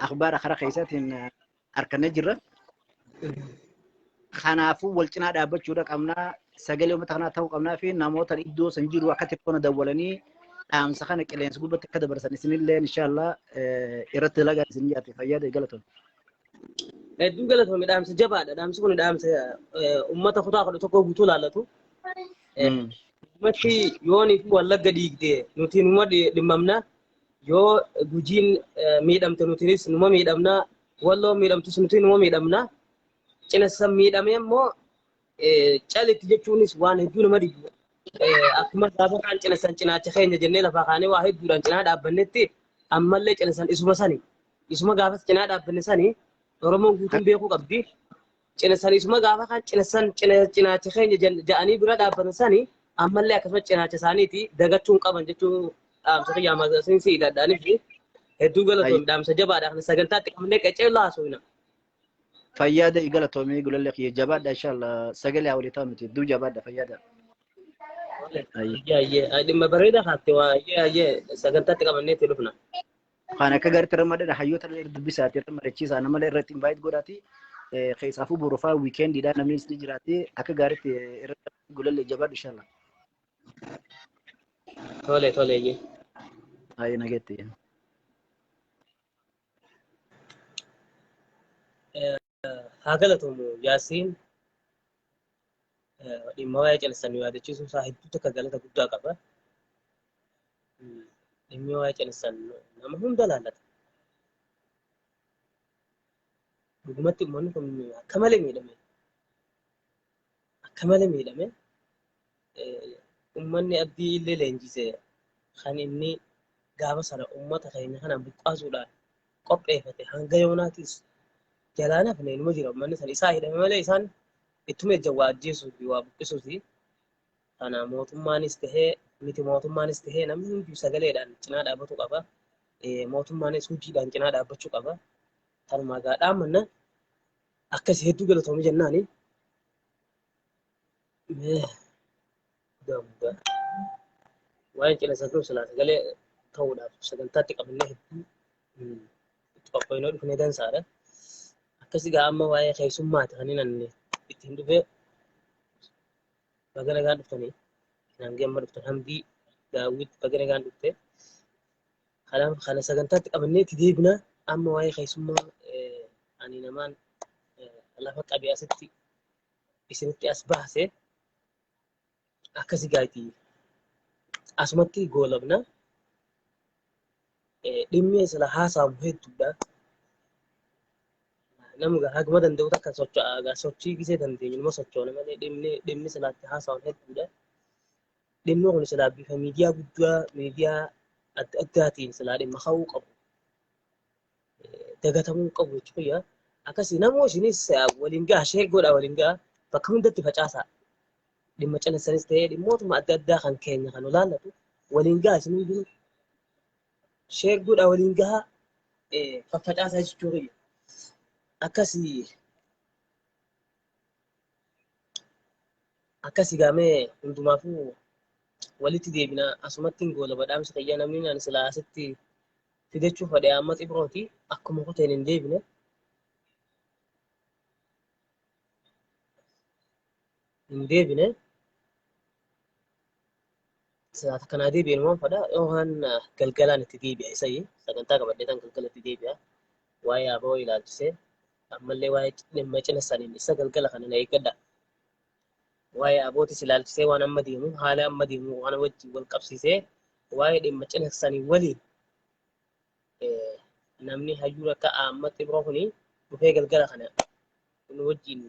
Akhbaara karaa keessaatiin harkannee jirra. Kanaafuu wal cinaa dhaabbachuudha qabnaa. Sagalee uummata kanaa ta'uu qabnaa fi namoota iddoo san jiru akka telefoona dawwalanii dhaamsa kana qilleensa gubbatti akka dabarsan isinillee inshaallah irratti dalagaa isin yaate fayyaada galatoon. Hedduu galatoome, dhaamsa jabaadha. Dhaamsi kun dhaamsa uummata kutaa 11 guutuu laallatu. Ummatti yoonii fi Wallagga dhiigde nuti numa dhimmamna. Yoo Gujiin miidhamte nutinis numa miidhamna. Walloo miidhamtus nuti numa miidhamna. Cina san miidhamee immoo calitti jechuunis waan hedduu nama dhibu. Akkuma gaafa kaan cina san cinaacha keenya jennee lafaa kaanee waa hedduudhaan cinaa dhaabbannetti, ammallee cina san isuma sani. Isuma gaafas cinaa dhaabbanne sani Oromoon guutuun beekuu qabdi. Cina san isuma gaafa kaan cina san cinaacha keenya ja'anii bira dhaabbatan sani ammallee akkasuma cinaacha isaaniiti dagachuu hin qaban jechuu dhaamsa kiyyaa maasiin si hidhadhaanii fi hedduu galatoon, dhaamsa jabaadha kana sagantaatti qabnee qaceelloo haasofna. Fayyaada, galatoomii gulallee kiyya, jabaadha inshaallah, sagalee haa walii ta'u nuti hedduu jabaadha, fayyaada. Ayyee, ayyee, dhimma bareedaa kaatte waa, ayyee, ayyee, sagantaatti qabannee itti dhufna. Kan akka gaariitti irra madda hayyoota illee dubbisaati, irra marichiisaa, nama irratti invite godhaati, keessaafuu borofaa weekendiidha, namni ni jiraati, akka gaariitti irra gulallee jabaadhu inshaallah. Tole, tole, ayyee. Ayyee, nageetti. Haa galatoomu Yaasiin, dhimma waa'ee calisanii yaadachiisuun isaa hedduu takka galata guddaa qaba. Dhimmi waa'ee calisan nama hunda laallata. Dhugumatti uummanni kun akka malee miidhame. Akka malee miidhame. Uummanni Abdii illee leenjise kan inni gaafa sana uummata keenya kana buqqaasuudhaan qopheeffate hanga yoonaatis jalaan hafne inuma jira. Uummanni sana isaa hidhame malee isaan ittuma ejjan waa ajjeesuu fi waa buqqisuufi. Kana mootummaanis tahee miti mootummaanis tahee namni hundi sagaleedhaan cinaa dhaabbatu qaba. Mootummaanis hojiidhaan cinaa dhaabbachuu qaba. Tanumaa gaa dhaammanna akkasii, hedduu galatoomi jennaani. Mee guddaa waa'een cina kun silaa sagalee ta'uudhaaf sagantaatti qabannee hedduu itti qophoonee dhufnee dansaadha. Akkasii gaa amma waa'ee keessummaati kan inni ittiin dhufee. Baga nagaan dhuftanii hangee amma dhuftan, Hamdii Daawwit, baga nagaan dhufte. Kanaaf kana sagantaatti qabannee itti deebina. Amma waa'ee keessummaa ani namaan lafa qabee asitti isinitti as baase akkasi gaati asumatti goolabna. Dhimmi sila haasa'amu hedduudha. Nama gaa haguma danda'u takka socho'aa gaa sochii gisee dandeenyu numa sochoona malee dhimmi silaatti haasa'an hedduudha. Dhimmi kun silaa bifa miidiyaa guddaa miidiyaa adda addaatiin silaa dhimma ka'uu qabu. Dagatamuu qabu jechuudha. Akkasii namoo isinis waliin ga'a share godhaa waliin ga'a bakka hundatti facaasaa. Dhimma cinasanis ta'ee dhimmootuma adda addaa kan keenya kan olaallatu waliin ga'a isin hundinuu share godhaa waliin gahaa faffacaasaa jechuudha. Akkasii akkasii gaamee hundumaafuu walitti deebina asumatti hin goola badhaamsa kiyya namni ani silaa asitti fidachuu fedhe amma xibrooti akkuma kuteen hin deebine. Hin deebine. Silaa takkanaa deebi'een waan fedha yookaan galgalaan itti deebi'a isayi sagantaa qabadhee tan galgala itti deebi'a. Waa'ee aboo ilaalchisee ammallee waa'ee dhimma cina saniin isa galgala kana na eeggadha. Waa'ee abootis ilaalchisee waan amma deemu haala amma deemu waan wajjin wal qabsiisee waa'ee dhimma cina sanii waliin namni hayyuu akka amma xibroo kuni dhufee galgala kana nu wajjin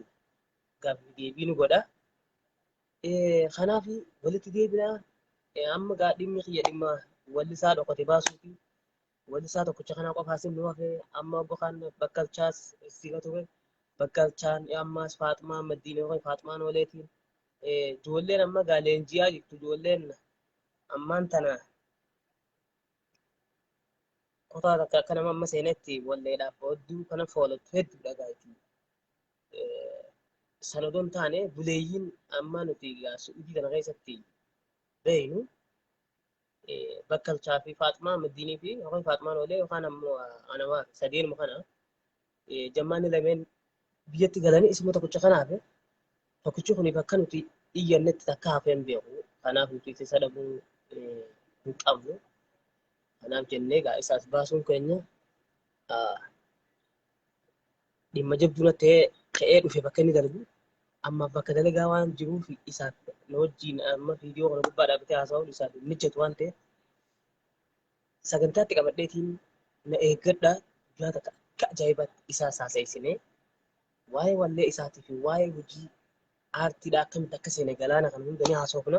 gaaffii deebii nu godha. Kanaaf walitti deebinaa amma gaa dhimmi kiyya dhimma wallisaa dhokate baasuuti. Wallisaa tokkicha kana qofaas nu hafe amma gokaan bakkalchaas siga ture. Bakkalchaan ammas Faaxumaa Maddiinee yookaan Faaxumaan Ooleetiin ijoolleen amma gaa leenji'aa jirtu ijoolleen ammaan tana kutaa takka akka nama amma seenetti walleedhaaf hedduu kana foolattu hedduudha gaa jechuudha. Sana odoo hin taane buleeyyiin amma nuti gaa Su'uudii kana keessatti beeknu Bakkalchaa fi Faaxumaa Maddiinii fi yookaan Faaxumaan Oolee yookaan ammoo Anawaa sadeenuma kana jammaanni lameen biyyatti galanii isuma tokkicha kana hafe tokkichi kun bakka nuti iyyannetti takka hafee hin beeku. Kanaaf nuti isa dhabuu hin qabnu. Kanaaf jennee egaa isaas baasuun keenya dhimma jabduu natti ta'ee ka'ee dhufe bakka inni dalagu amma bakka dalagaa waan jiruuf isaaf na wajjin amma viidiyoo kana gubbaa dhaabbatee haasa'uun isaaf hin mijatu waan ta'eef sagantaatti qabadheetiin na eeggadha guyyaa takka akka ajaa'ibaatti isaas haasa'isine waa'ee wallee isaatii fi waa'ee hojii aartiidha akkamitti akka seene galaana kana hunda ni haasofna.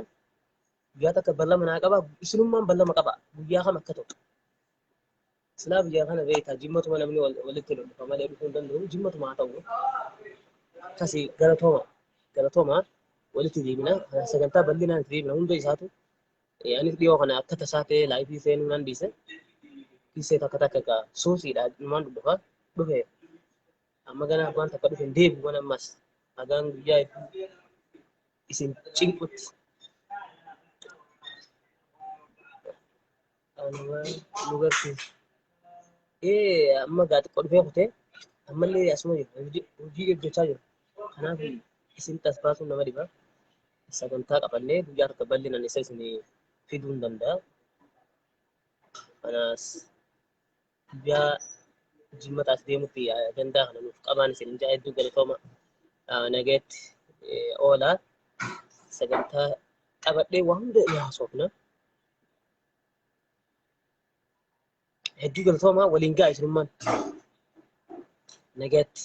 Guyyaa takka ballama naa qaba isinummaan ballama qaba guyyaa kam akka ta'u. Silaa biyya kana beektaa jimmatuma namni walitti dhufa malee dhufuu hin danda'u jimmatuma haa ta'u. Akkasii galatooma galatooma walitti deebina sagantaa bal'inaan itti deebina hunda isaatu anis dhiyoo kana akka tasaa ta'ee laayifii seenuu nan dhiise. Dhiisee takka takka egaa suusiidha numaan dhufa dhufe amma ganaa waan takka dhufe hin deebi'u waan ammas hagaan guyyaa hedduu isin cinqutti. Anuma nu garsiisa. Ee amma gaa xiqqoo dhufee kutee ammallee asuma jira hojii hojjechaa jira. Kanaaf isin as baasuun nama dhiba. Sagantaa qabannee guyyaa tokko bal'inaan isa isin fiduu hin danda'a. Kanaas guyyaa jimmataas deemutti ajandaa kana nuuf qabaan isin jaa hedduu galatooma nagaatti oolaa sagantaa qabadhee waa hunda ni haasofna. Hedduu galatooma waliin ga'a isinummaan nagaatti.